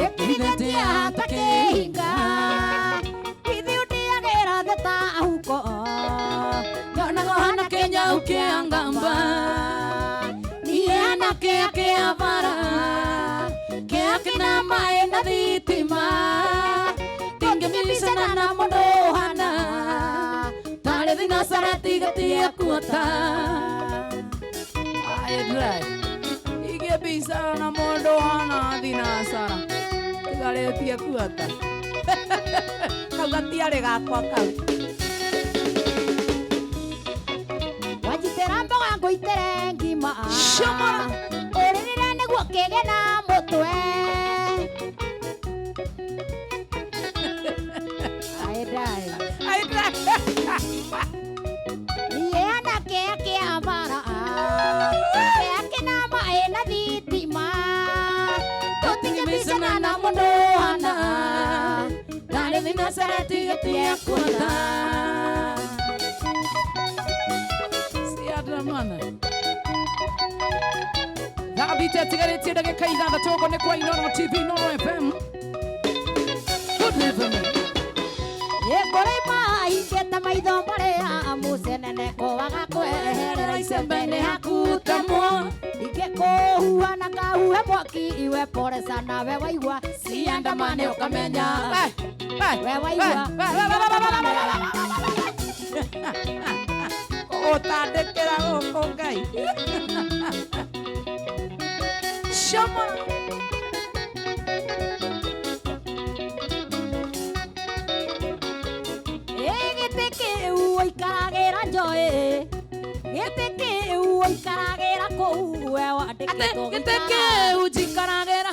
ĩkirithĩtie ta kĩhinga githĩ ũndĩagĩra thĩ ta huko Nyonaga ũhana kĩnyau kĩa ngamba. Niĩ hana kĩa kĩa bara. Kĩa kĩna maĩ na thitima. Ndingĩmicana na mũndũ ũhana tarĩ thinacara tiga tia kuota. Aye, ingĩmbicana na mũndũ ũhana thinacara tigarĩtie kuota. Kau gatiarĩ gakwa kau. Wanjitĩra mboga ngũitĩre ngima Shomora. ũrĩrĩre nĩguo kĩgĩe na mũtwe. Aye, dai. Aye, Niĩ hana kĩa kĩa bara kĩa kĩna maĩ na thitima tũtingĩbicana na mũndũ ũhana tarĩ thinacara tiga tia kuota. Siadramana. Thabite atigarĩtie ndagĩka ithathatũ ũguo nĩ kwa Inooro TV Inooro FM. Good evening. Ĩkũrĩ mahingĩte maitho marĩa mũceneneko waga kweherera icembe nĩ hakutemwo ingĩkũhuha na kahuhe mwaki iwe pole sana we waigua Siandamane ũkamenya. We waigua. Ũgũtandĩkĩra gũkũ Ngai. Shama. Ĩ gĩtĩ kĩu ũikaragĩra njoĩ, gĩtĩ kĩu ũikaragĩra kũu we Atĩ wandĩkĩtwo gĩtĩ gũikara kĩu njikaragĩra.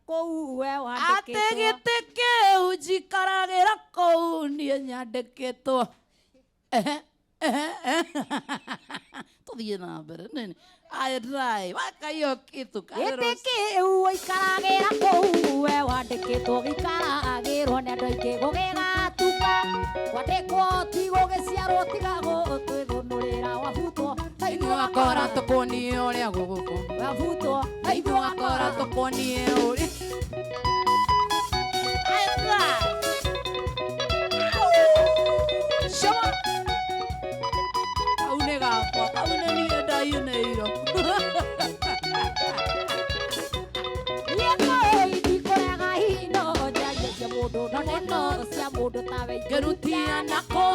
kũu we Atĩ wandĩkĩtwo gĩtĩ kĩu njikaragĩra kũu niĩ nyandĩkĩtwo. Ehe, ehe, ehe. Tũthiĩ na mbere nini. I try. Weka hiyo kitu. Gĩtĩ kĩu ũikaragĩra kũu we wandĩkĩtwo gĩikaragĩrwo nĩ andũ aingĩ gũgĩgatuka kwandĩkwo ti gũgĩciarwo tiga gũtwĩthũnũrĩra wabutwo na Ithuĩ wakora tũkuonie ũrĩa gũgũkũ. wabutwo na Ithuĩ wakora tũkuonie ũrĩa. I try. Shama. Kau nĩ gakwa, kau nĩ niĩ ndainĩirwo. Niĩ kũu ndikũrega hino njarie cia mũndũ no ndeto cia mũndũ tawe Ngĩrutia nako.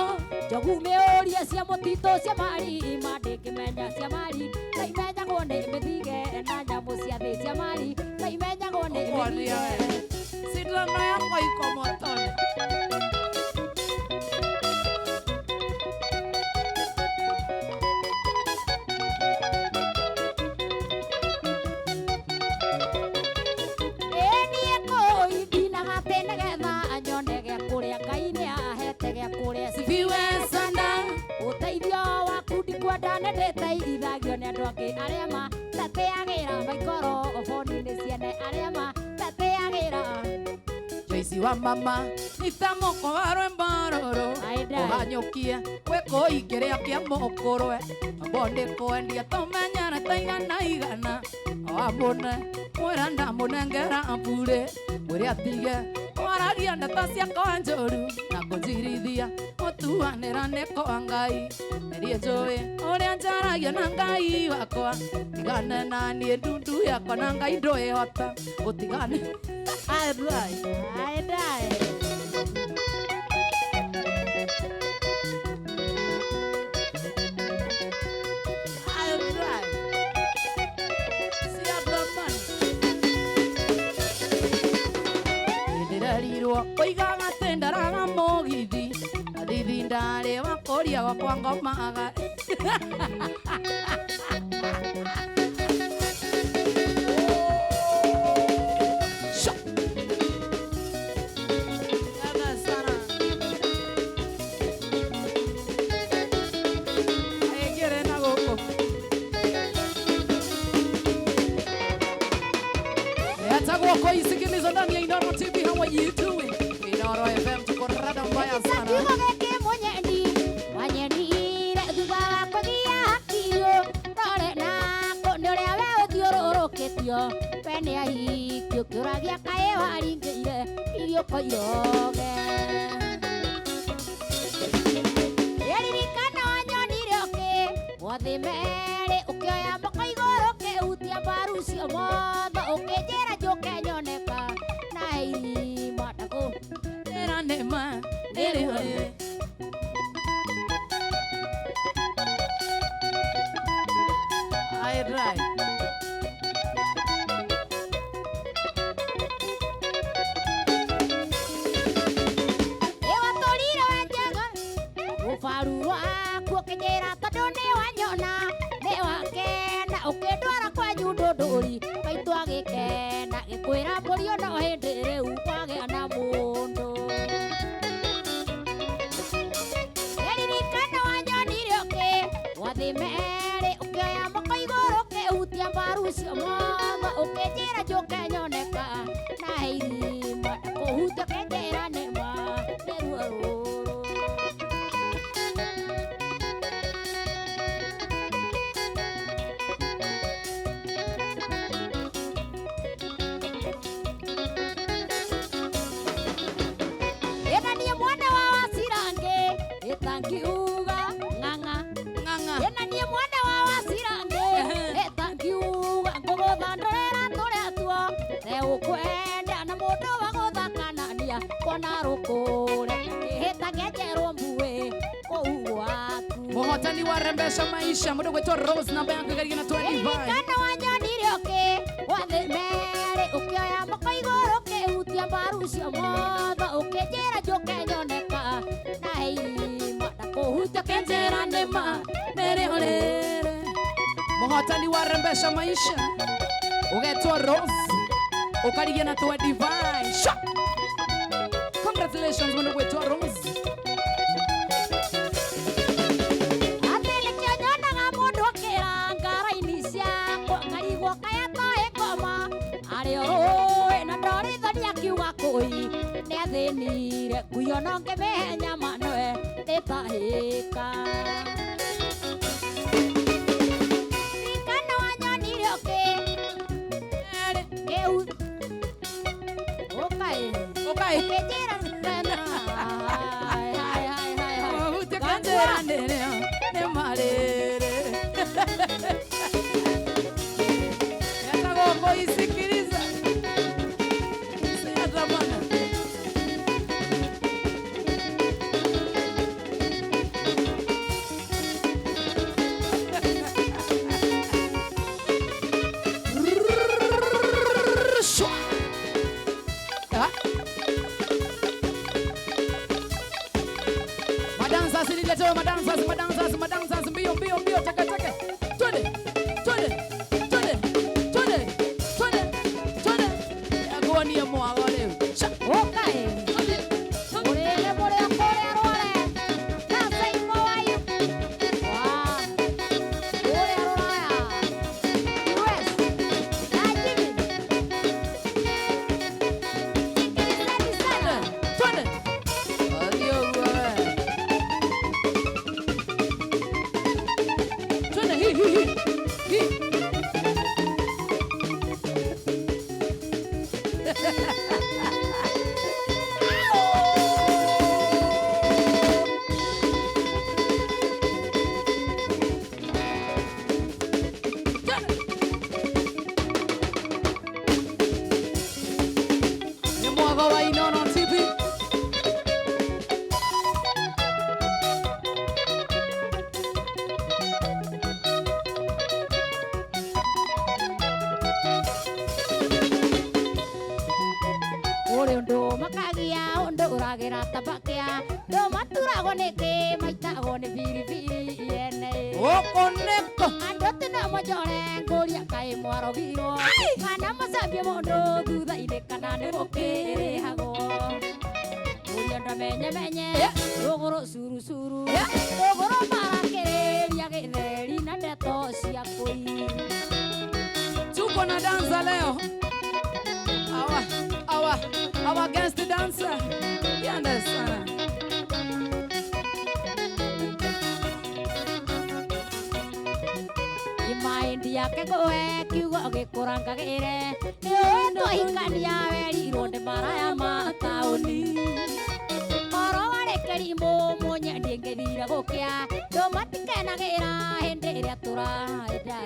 Njogu mĩũrie cia mũtitũ cia mari ma ndĩngĩmenya cia mari na imenyagwo nĩ mĩthige na nyamũ cia thĩ cia mari na imenyagwo nĩ Ũkuonia mĩthige. we. Sindano yakwa iko motoni. Ĩ niĩ kũu ndinaga atĩ nĩgetha nyone gĩa kũrĩa Ngai nĩahete gĩa kũrĩa. Sifiwe sana. Ũteithio waku ndikwenda nĩndĩteithagio nĩ andũ angĩ arĩa matatĩagĩra maikoro boni-inĩ ciene arĩa matatĩagĩra. Joyce wa mama nitamoko wa rwĩmbo rũrũ Aenda. ũhanyũkie gwĩ kũingĩrĩa kĩa mũkũrwe ambo nĩ kwendia tũmenyere ta igana igana wamũne mwĩra ndamũnengera burĩ mwĩre atige kwaragia ndeto ciakwa njũru na kũnjirithia gũtuanĩra nĩ kwa Ngai nĩniĩ njũĩ ũrĩa njaragia na Ngai wakwa tigane na niĩ ndundu yakwa na Ngai ndũĩhota gũtigane. Ae, Aendae. Ndĩrerirwo ũigaga atĩ ndaraga mũgithi athithi ndarĩ wa kũria gwakwa ngomaga. Sho. Sana sana. Aingĩre na gũkũ. Yatagwo kuisikiliza ndani ya Inooro TV. How are you doing? Inooro FM tuko rada mbaya sana. Kiugo gĩkĩ mũnyendi wanyendire thutha wa kũgĩa hakiri rore nako nĩ ũrĩa we ũthiũrũrũkĩtio we nĩ ahiki ũkĩũragia kaĩ waringĩire iriũko iroge. Ĩririkana wanyonire ũkĩ mwathĩ merĩ ũkĩoya moko igũrũ ũkĩhutia mbaru cio mothe ũkĩnjĩra njũke nyoneka na irima ndakũ Era nema, nere hore. Ai rai. Ĩwatũrire we njega rũbaru rwaku ũkĩnjĩra tondũ nĩ wanyona nĩ wakena ũkĩndwara kwanyu ndũndũri maitũ agĩkena gĩkwĩra mũriũ no hĩndĩ rĩu kwagĩa na mũndũ. Ĩririkana wanyonire ũkĩ wathĩ merĩ ũkĩoya moko igũrũ ũkĩhutia mbaru cio mothe ũkĩnjĩra njũke nyoneka na irima kũhutia ũkĩnjĩra nĩma nĩ ruo rũrũ. Ĩna niĩ mwana wa Wacirangi ĩtangiuga ng'ang'a. Ng'ang'a. Ĩna niĩ mwana wa Wacirangi ĩtangiuga ngũgũthandũrĩra tũrĩa tuo teũkwenda na mũndũ wa gũthakanania kuona rũkũre kĩhĩta kĩenjerwo mbuĩ kũu. waku. Mũhotani wa Rembesha Maisha mũndũ gwĩtwo Rose, namba yaku ĩgeria na 25. Ririkana wanyonire ũkĩ wathĩ merĩ ũkĩoya moko igũrũ ũkĩhutia mbaru cio motho ũkĩnjĩra njũke nyoneka na heirima ndakũhutia Kenjera nĩma nĩrĩ ũrĩrĩ. Mũhotani wa Rembesha Maisha ũgetwo Rose ũkarigia na 25. Sha! Congratulations mũndũ gwĩtwo Rose. Atĩ nĩkĩo nyonaga mũndũ akĩranga raini ciakwa ngarigwo kaya toĩ ngoma arĩ o rũĩ na ndorithoni akiuga kũi nĩathĩnire nguyo no ngĩmĩhe nyama noe ndĩtahĩka. Ririkana wanyonire ũkĩ kĩu ũkaĩ Ũkaĩ. ũkĩnjĩra tena hai hai hai hai hai. Ũhutie kenjera nĩrĩ nĩma rĩrĩ. Etagwo kũisikiliza. Siatamana. Shwa. Ah. Madancers niletewe madancers, madancers, madancers, mbio mbio mbio, cheke cheke. Twende, twende, twende, twende, twende, twende. Yakuonie mwago rĩu. Sha. Ũkaĩ. Mũrĩre mũrĩo kũrĩa rware na Saimo wa wa kũrĩa rũraya US na Jimmy. Sikilizeni sana. Twende. Athiĩ ũguo we. Twende hi hi hi. Hi. Twende. Nĩ mwago wa Inooro TV. Kũrĩ ũndũ makagia ũndũ ũragĩra tabakia ndũ maturagwo nĩkĩ maitagwo nĩ biribiri yene. Gũkũ nĩkũ? Andũ tino monjore ngũria kaĩ mwarogirwo kana mũcambie mũndũ thutha-inĩ kana nĩ mũkĩrĩhagwo. Ngũria ndamenye menye rũgũrũ curu curu rũgũrũ marakĩrĩria gĩtheri na ndeto cia kũi. Tuko na dansa leo. Our guest dancer. You understand? Imaindi yake ngũhe kiugo gĩkũrangagĩre nĩũĩ twahikania werirwo nĩ maraya ma taũni oro warĩ kĩrimũ mũnyendi ngĩthire gũkĩa ndũ matikenagĩra hĩndĩ ĩrĩa tũraenda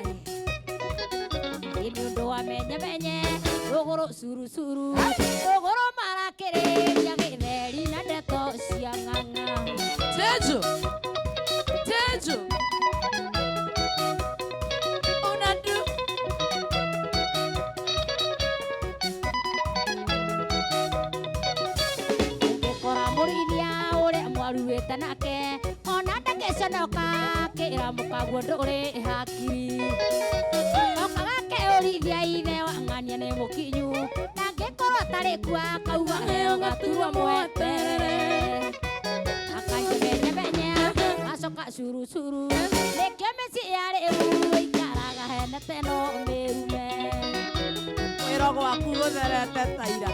ĩ nĩ ũndũ wa menye menye rũgũrũ curu curu rũgũrũ marakĩrĩria gĩtheri na ndeto cia ng'ang'a. Tejo. Tejo. Unadu. Ũngĩkora mũrĩithia ũrĩa mwaruĩte nake ona ndangĩconoka kĩra mũkaguo ndũrĩ hakiri okaga keũrithia ithe wa ng'ania nĩ mũkinyu ndangĩkorwo atarĩ kuo akauga heo gaturwa mweterere akanjemenyemenye acoka curu curu nĩkĩo mĩciĩ ya rĩu ĩikaraga henete no mĩrume. Wĩra gwaku gũtherete ta ira.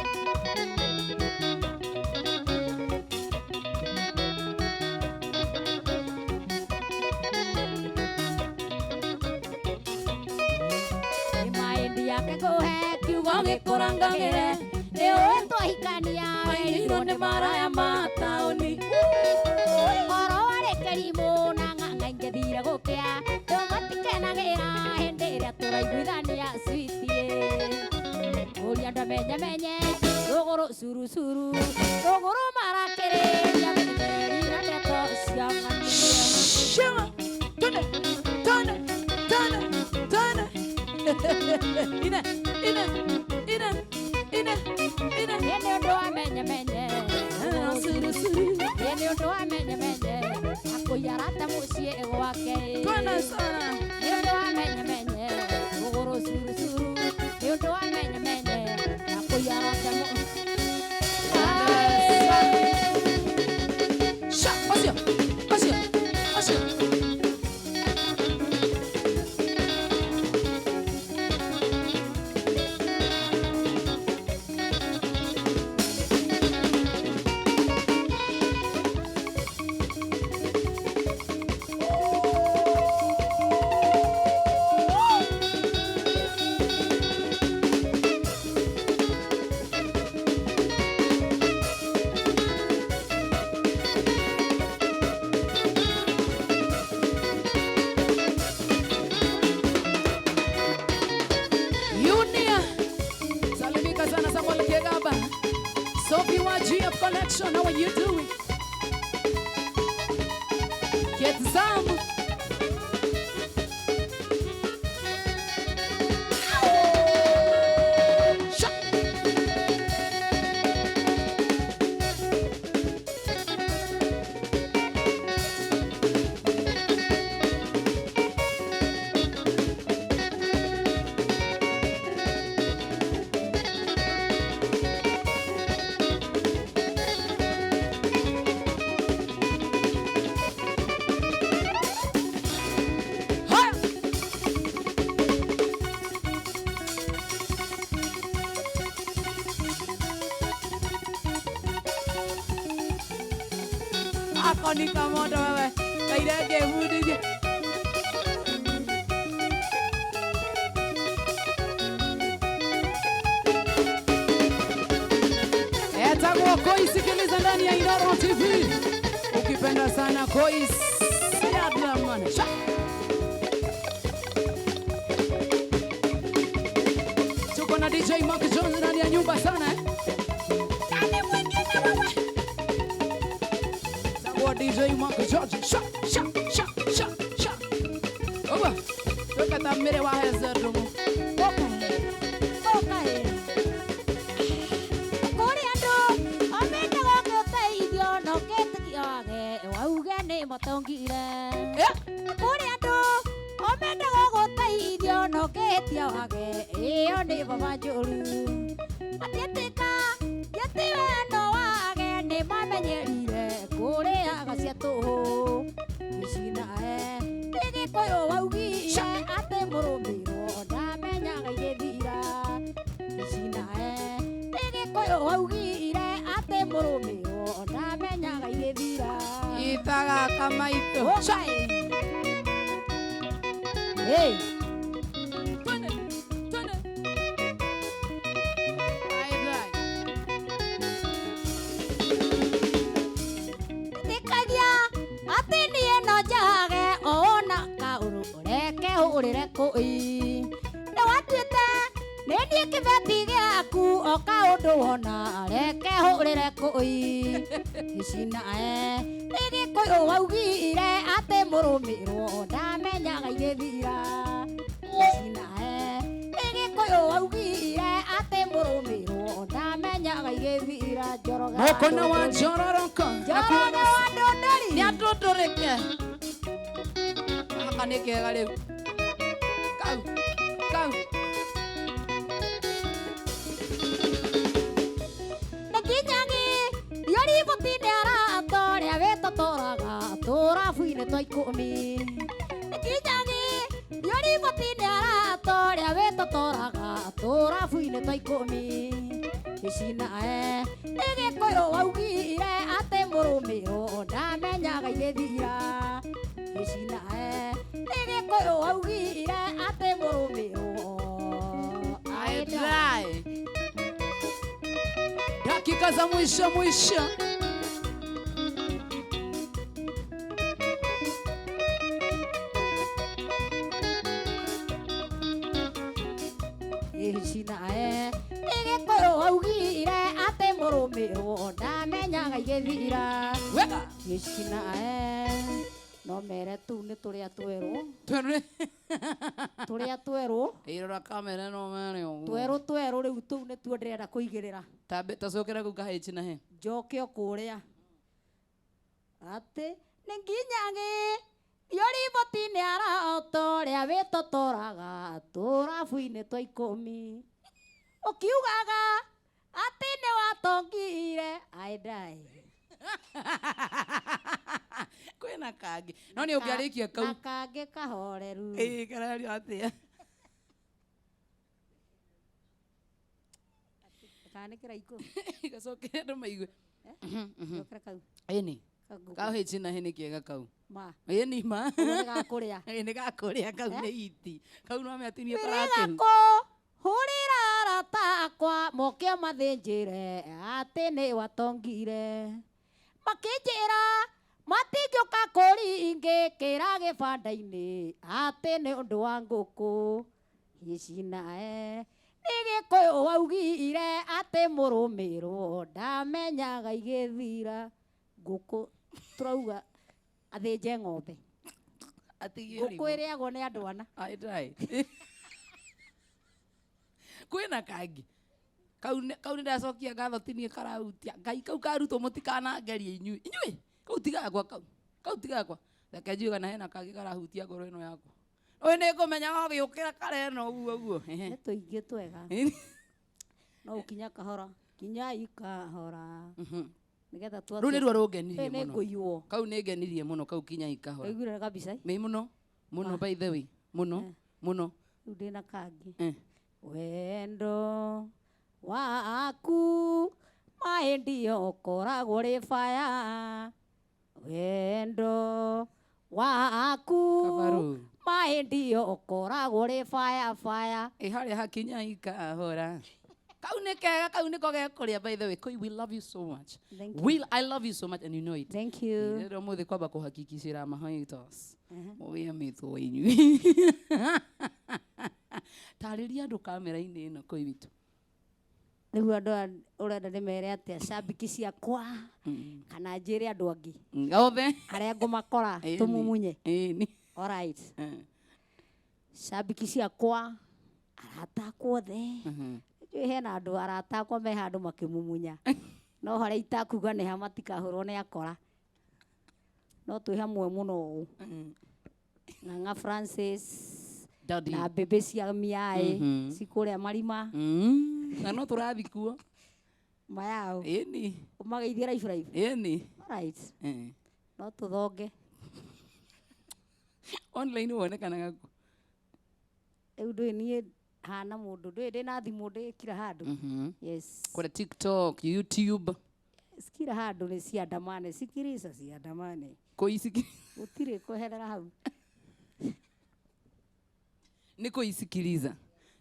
Imaindi yake ngũhe kiugo gĩkũrangagĩre nĩũĩ twahikania werirwo nĩ maraya ma taũni oro warĩ kĩrimũ na ng'ang'a ingĩthire gũkĩa ndũ matikenagĩra hĩndĩ ĩrĩa tũraiguithania sweetie ũria ndamenye menye rũgũrũ curu curu rũgũrũ marakĩrĩria gĩtheri na ndeto cia ng'ania. Curucuru. Ĩ nĩ ũndũ wa menyemenye akũiarata mũciĩ gwake. Twende sana. Nĩ ũndũ wa menyemenye rũgũrũ curucuru. Nĩ ũndũ wa menyemenye akũiarata mũciĩ. Sha, ocio, ocio, ocio. Yunia. Salimika sana Samuel Kegaba. Sophie wa GF Connection, how are you doing? Get some. Sha. Haya. Ako ni kamodo wewe. Kaire ngĩbundithia. Etagwo Koi, sikiliza ndani ya Inooro TV. Ukipenda sana Koi Siadlaman. Sha. Tuko na DJ Mark Jones ndani ya nyumba sana eh. Nani mwingine wewe? Tagwa DJ Mark Jones. Sha sha sha sha sha. Oba. Toka tamere wa hezerumu. Ũka ĩ. Kũrĩ andũ o mendaga gũteithio no kĩtĩkio wage wauge nĩ matongire. Kũrĩ andũ o mendaga gũteithio no kĩhĩtia wage ĩyo nĩ baba njũru. Matiĩtĩka atĩ we no wage nĩ mamenyerire kũrĩaga cia tũhũ. Gĩcinae nĩ Gĩkũyũ waugire atĩ mũrũmĩrwo ndamenyaga igĩthira. Gĩcinae nĩ Gĩkũyũ waugire atĩ mũrũmĩrwo ndamenyaga igĩthira. Itaga kamaito. Ũka ĩ. Hey. Twende. Twende. Ai dai. Tĩkagia atĩ niĩ no njage ona kaũrũ reke hũrĩre kũi. Nĩ watuĩte nĩ niĩ kĩbeti gĩaku o kaũndũ wona reke hũrĩre kũi. Gĩcinae nĩ Gĩkũyũ waugire atĩ mũrũmĩrwo ndamenyaga igĩthira. Gĩcinae nĩ Gĩkũyũ waugire atĩ mũrũmĩrwo ndamenyaga igĩthira. Njoroge wa Moko na wa Ndũndũri. njororoka. Njoroge wa Ndũndũri. Nĩ atũndũrĩke. Gaka nĩ kega rĩu. Kau. Kau. Nĩ nginyagi rioriboti-inĩ aratorĩa wĩtotoraga tũrabu-inĩ twa ikũmi. Nĩ nginyagi rioriboti-inĩ aratorĩa wĩtotoraga tũrabu-inĩ twa ikũmi. Gĩcinae nĩ Gĩkũyũ waugire atĩ mũrũmĩrwo ndamenyaga igĩthira. Gĩcinae nĩ Gĩkũyũ waugire atĩ mũrũmĩrwo Ai dai. Dakika za mwisho mwisho. Gĩcinae nĩ Gĩkũyũ waugire atĩ mũrũmĩrwo ndamenyaga igĩthira. Weka. Gĩcinae. No mere tu nĩ tũrĩa twerũ. Twerũ. Tũrĩa twerũ. Ĩrora kamera no mere ũguo. Twerũ twerũ rĩu tũu nĩtuo ndĩrenda kũigĩrĩra. Tambe tacokera kau kahĩchi na he. Njoke o kũrĩa. Atĩ nĩ nginyagĩ thiũriboti-inĩ arahota ũrĩa wĩtotoraga tũrabu-inĩ twa ikũmi. Ũkiugaga atĩ nĩ watongire I die. Kwĩna kangĩ. No nĩ ũngĩarĩkia kau. Na kangĩ kahoreru. Ĩĩ karario atĩa? Kana nĩ kĩraikũ. Gacokere andũ maigue. Cokera kau. Ĩni. Kangũkũ. Kahĩchi na he nĩ kega kau. Ma. Ĩni ma. Ũguo nĩ gakũrĩa. Ĩĩ nĩ gakũrĩa kau nĩ iti. Kau no metinie karakĩhu. Wĩrĩgakũ hũrĩra arata akwa moke mathĩnjĩre atĩ nĩ watongire. Makĩnjĩra matingĩũka kũringĩkĩra gĩbanda-inĩ atĩ nĩ ũndũ wa ngũkũ. Hicinae nĩ Gĩkũyũ waugire atĩ mũrũmĩrwo ndamenyaga igĩthira. Ngũkũ tũrauga athĩnje ng'ombe. Atigie Ngũkũ ĩrĩagwo nĩ andũ ana. I die. Kwĩna kangĩ. Kau nĩ ndacokia ngatho ti niĩ karahutia. Ngai kau karutwo mũtikanangerie inyuĩ. Inyuĩ kau ti gakwa kau. Kau ti gakwa. Reke njigue kana hena kangĩ karahutia ngoro ĩno yakwa. Ũyũ nĩ ngũmenya wagĩũkĩra kare ĩno ũguo ũguo. Nĩ tũingĩ twega. No ũkinya kahora. Kinyai kahora. Nĩgetha twa Rũu nĩruo rũngenirie Ĩ, nĩ mũno. ngũiywo. Kau nĩ ngenirie mũno kau kinyai kahora. Waiguire kabisa? Mĩ mũno. Mũno by the way. Mũno. Mũno. Rĩu ndĩna kangĩ. Eh. Wendo waku maĩ ndio ũkoragwo ũrĩ baya. Wendo waku Kabarũ. maĩ ndio ũkoragwo ũrĩ baya baya. Ĩ harĩa hakinyai kahora. Kau nĩ kega, kau nĩko gekũrĩa by the way. Koi, we love you so much. Thank you. We, I love you so much and you know it. Thank you. Rĩrĩa ũmũthĩ kwamba kũhakikicĩra mahaters. Mũgĩe mĩtwo inyuĩ. Tarĩria andũ kamera-inĩ ĩno koi witũ. Rĩu andũ aya ũrenda ndĩmere atĩa cambiki ciakwa kana njĩre andũ angĩ Othe. arĩa ngũmakora Ĩni. tũmumunye. Ĩni. Alright. Cambiki ciakwa arata akwa othe. Njũĩ hena andũ arata akwa me handũ makĩmumunya. No harĩa itakuga nĩ ha matikahũrwo nĩ akora. No twĩ hamwe mũno ũũ. Ng'ang'a Francis Daddy. na mbĩmbĩ cia miaĩ cikũrĩa marima. Na no tũrathi kuo. Mayao. Ĩni. Ũmageithie raibu raibu. Ĩni. Alright. No tũthonge. Online wonekanaga kũ? Rĩu ndũĩ niĩ hana mũndũ ndũĩ ndĩna thimũ ndĩ kila handũ. Yes. Kũrĩa TikTok, YouTube. Kila handũ nĩ ciandamane sikiriza ciandamane. Kũiciki. Gũtirĩ kweherera hau. Nĩ kũisikiriza.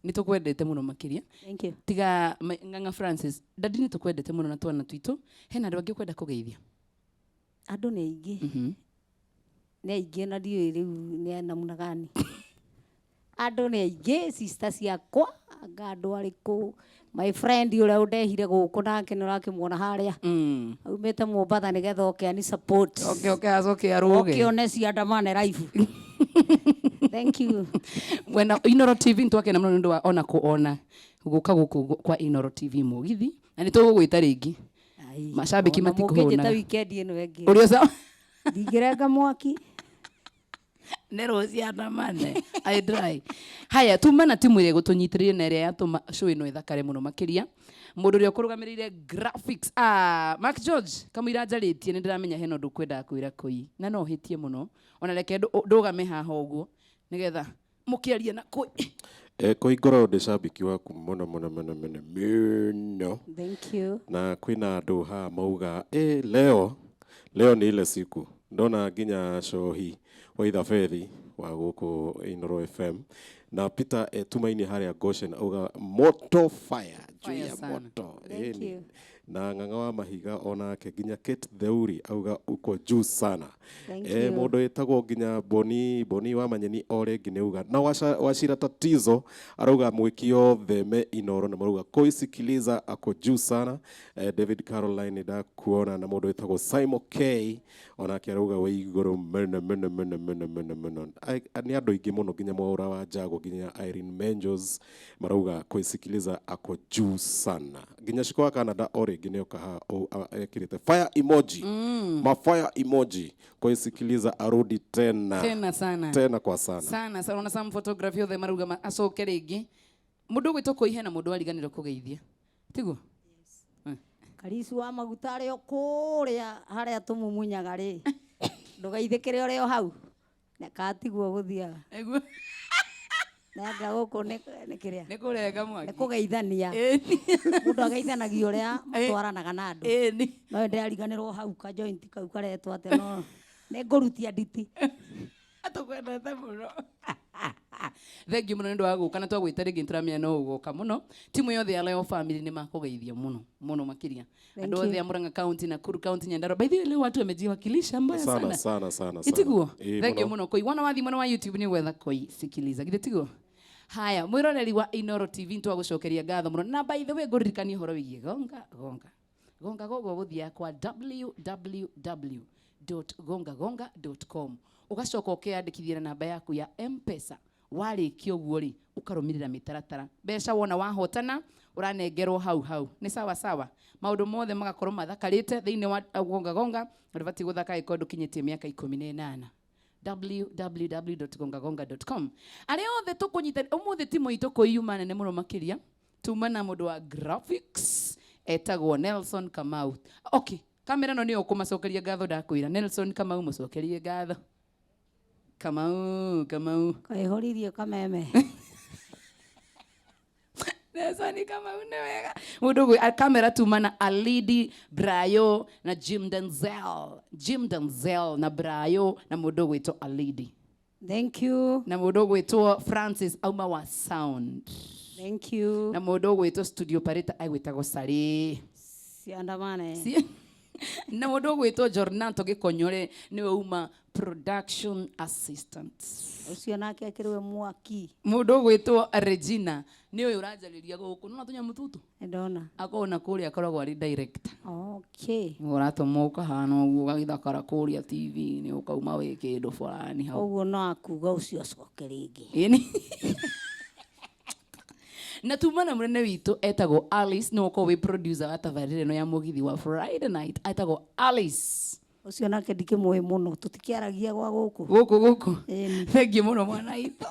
Nĩ tũkwendete mũno makĩria. Thank you. Tiga Ng'ang'a Francis, dadi nĩ tũkwendete mũno na twana twitũ. Hena andũ angĩ ũkwenda kũgeithia? Andũ nĩ aingĩ. Nĩ aingĩ na ndiũĩ rĩu nĩ namna gani. Andũ nĩ aingĩ, sister ciakwa, anga andũ arĩkũ. My friend ũrĩa ũndehire gũkũ nake nĩ ũrakĩmuona harĩa. Aumĩte Mombatha nĩgetha oke ani support. Oke oke acoke arũge. Oke one ciandamane live. Thank you. Mwena Inoro TV nĩtwakena mũno nĩ ũndũ wa ona kuona gũka gũkũ kwa Inoro TV mũgithi na nĩ tũgũgwĩta rĩngĩ. Ai, Macambĩki ona matikũhũnaga. mũngĩnjĩta weekend ĩno ĩngĩ. Ũrĩa ũca Ndingĩrenga mwaki. Nĩ rũciũ andamane. I dry. Haya, tuma na timu ĩrĩa ĩgũtũnyitĩrĩire na ĩrĩa yatũma show ĩno ĩthakare mũno makĩria. Mũndũ ũrĩa ũkũrũgamĩrĩire graphics, Mark George, kamũira njarĩtie nĩ ndĩramenya hena ũndũ ũkwendaga kwĩra Koi, na no ũhĩtie mũno. Ona reke ndũgame haha ũguo nĩgetha mũkĩarie na Koi. Koi ngoragwo ndĩ cambĩki waku mũno mũno mũno mũno mũno. Thank you. Na kwĩna andũ haha mauga, leo leo ni ile siku. Ndona nginya Cohi wa Ithabethi wa gũkũ Inoro FM na Peter Tumaini harĩa Goshen auga moto fire juu Fire ya sana. moto. Thank you. Na Ng'ang'a wa Mahiga onake, nginya Kate Theuri auga uko juu sana. Thank Eh, you. mũndũ wĩtagwo nginya Boni Boni wa Manyeni o rĩngĩ nĩ uga na Wachira Tatizo arauga mwĩki othe me Inoro na marauga kuisikiliza ako juu sana. Eh, David Caroline ndakuona, na mũndũ wĩtagwo Simon K onake arauga wĩ igũrũ mũno mũno mũno mũno mũno mũno. Nĩ andũ aingĩ mũno, nginya Mwaũra wa Jago, nginya Irene Menjos marauga kuisikiliza ako juu sana, nginya Ciko wa Canada o rĩngĩ nĩ oka haha ekĩrĩte fire emoji, ma fire emoji, kuisikiliza arudi tena. Tena sana. Tena kwa sana. Sana sana, ona some photography othe marauga acoke rĩngĩ. Mũndũ ũgwĩtwo kũihe na mũndũ ariganĩrwo kũgeithia, tiguo? Karicu wa maguta arĩ o kũrĩa harĩa tũmumunyaga rĩ, ndũgeithĩkĩre ũrĩ o hau katiguo gũthiaga. Nĩguo. Nanga gũkũ nĩ kĩrĩa? Nĩ kũrenga mwaki. Nĩ kũgeithania. Mũndũ ageithanagia ũrĩa mũtwaranaga na andũ. No ndĩrariganĩrwo hau ka joint kau karetwo atĩa, no nĩ ngũrutia nditi. Tũkwendete mũno, thengiũ mũno nĩ ũndũ wa gũka, na twagwĩta rĩngĩ nĩtũramenya no ũgoka mũno. Timu yothe ya Leo Family nĩ makũgeithia mũno mũno makĩria. Thank Andũ you. othe a Murang'a County, Nakuru County, Nyandarua. By the way, leo watu wamejiwakilisha mbaya sana. sana. Sana sana sana. Itiguo? Ĩĩ, Thengiũ mũno. mũno. Koi wana wathi mwena wa YouTube nĩ gwetha koi sikiliza, githĩ tiguo? Haya, mwĩroreri wa Inoro TV, nĩtwagũcokeria ngatho mũno, na by the way ngũririkania ũhoro wĩgiĩ gonga gonga gonga gonga, gũthiaga kwa www.gongagonga.com, ũgacoka ũkeyandĩkithia na namba yaku ya M-Pesa. Warĩkia ũguo rĩ, ũkarũmĩrĩra mĩtaratara, mbeca wona wahotana ũranengerwo hau hau, nĩ sawa sawa, maũndũ mothe magakorwo mathakarĩte thĩinĩ wa gonga gonga. Ndũbatiĩ gũthaka angĩkorwo ndũkinyĩtie mĩaka 18. www.gongagonga.com. Arĩa othe tũkũnyita ũmũthĩ, timu itũ kũiyuma nene mũno makĩria, tuma na mũndũ wa graphics etagwo Nelson Kamau. Okay, kamera no nĩyo ũkũmacokeria ngatho, ndakwĩra Nelson Kamau, mũcokerie ngatho Kamau. Kamau. Kaihũririe kameme. Nelson Kamau nĩ wega mũndũ ũgwĩ kamera. Tuma na Alidi Brayo na Jim Denzel, Jim Denzel na Brayo na mũndũ ũgwĩtwo Alidi. Thank you. Na mũndũ ũgwĩtwo Francis auma wa sound. Thank you. Na mũndũ ũgwĩtwo studio parita agwĩtagwo Sari. Ciandamane. Na mũndũ ũgwĩtwo Jornato Gĩkonyore nĩwe uma production assistant. Ũcio nake akĩrĩwe mwaki. Mũndũ ũgwĩtwo Regina nĩ ũyũ ũranjarĩria gũkũ nona tũnyamũ tũtũ. Nĩndona. Akorwo na kũrĩa akoragwo arĩ director. Okay. Ũratũma ũkahana ũguo, ũgagĩthakara kũrĩa TV-inĩ, ũkauma wĩ kĩndũ fulani hau. Ũguo no akuga ũcio acoke rĩngĩ. Ĩni. Na tuma na mũnene witũ etagwo Alice, nĩwe ũkoragwo wĩ producer wa tabarĩra ĩno ya mũgithi wa Friday night, etagwo Alice. Ũcio nake ndikĩmũĩ mũno, tũtikĩaragia gwa gũkũ. Gũkũ gũkũ. Ĩni. Thengiũ mũno mwana itũ.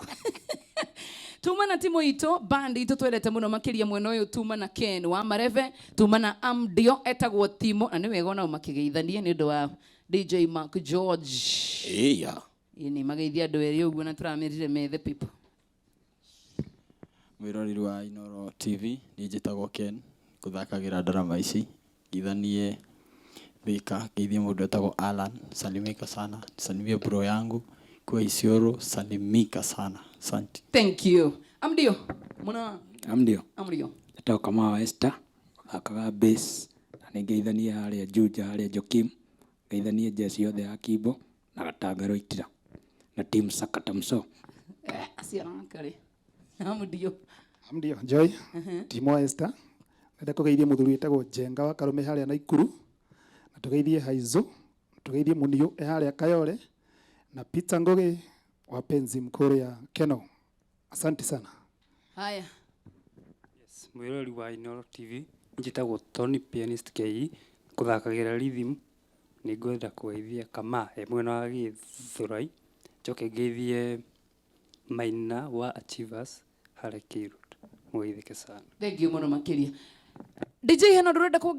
Tuma na timu itũ, band itũ twendete mũno makĩria, mwena ũyũ tuma na Ken wa Mareve, tuma na Amdio etagwo Timo, na nĩ wega onao makĩgeithania nĩ ũndũ wa DJ Mark George. Iya. Ĩni, mageithia andũ erĩ ũguo na tũramerire me the people. Mwĩroreri wa Inoro TV, niĩ njĩtagwo Ken, ngũthakagĩra ndarama ici, ngithanie Thika, ngeithie mũndũ wĩtagwo Alan, salimika sana, salimie bro yangu kwa Isiolo, salimika sana, asante. Thank you. Amdio muna. Amdio. Amdio. Njĩtagwo Kamau Esther, thakaga bass, na nĩ ngeithanie harĩa Juja, harĩa Jokim, ngeithanie jeci yothe ya Kimbo na Gatangaro Itira na team Sakata Mso. Eh, acio arakarĩ Amdio. Ndio, Joy, Timo Esther. Ndenda kũgeithia mũthuri wĩtagwo Njenga wa Karũme harĩa Naikuru, na tũgeithie Haizo, tũgeithie Muniũ e harĩa Kayole, na Peter Ngugi wa Penzi kũrĩa Keno. Asante sana. Haya. Yes, mwĩroreri wa Inoro TV, njĩtagwo Tony Pianist KE, ngũthakagĩra rhythm, nĩ ngwenda kũgeithia Kama e mwena wa Gĩthũrai, njoke ngeithie Maina wa Achievers harĩa K Road. Mũgeithĩke sana. Thank you mũno makĩria. DJ, hena ũndũ ũrenda kuongerera?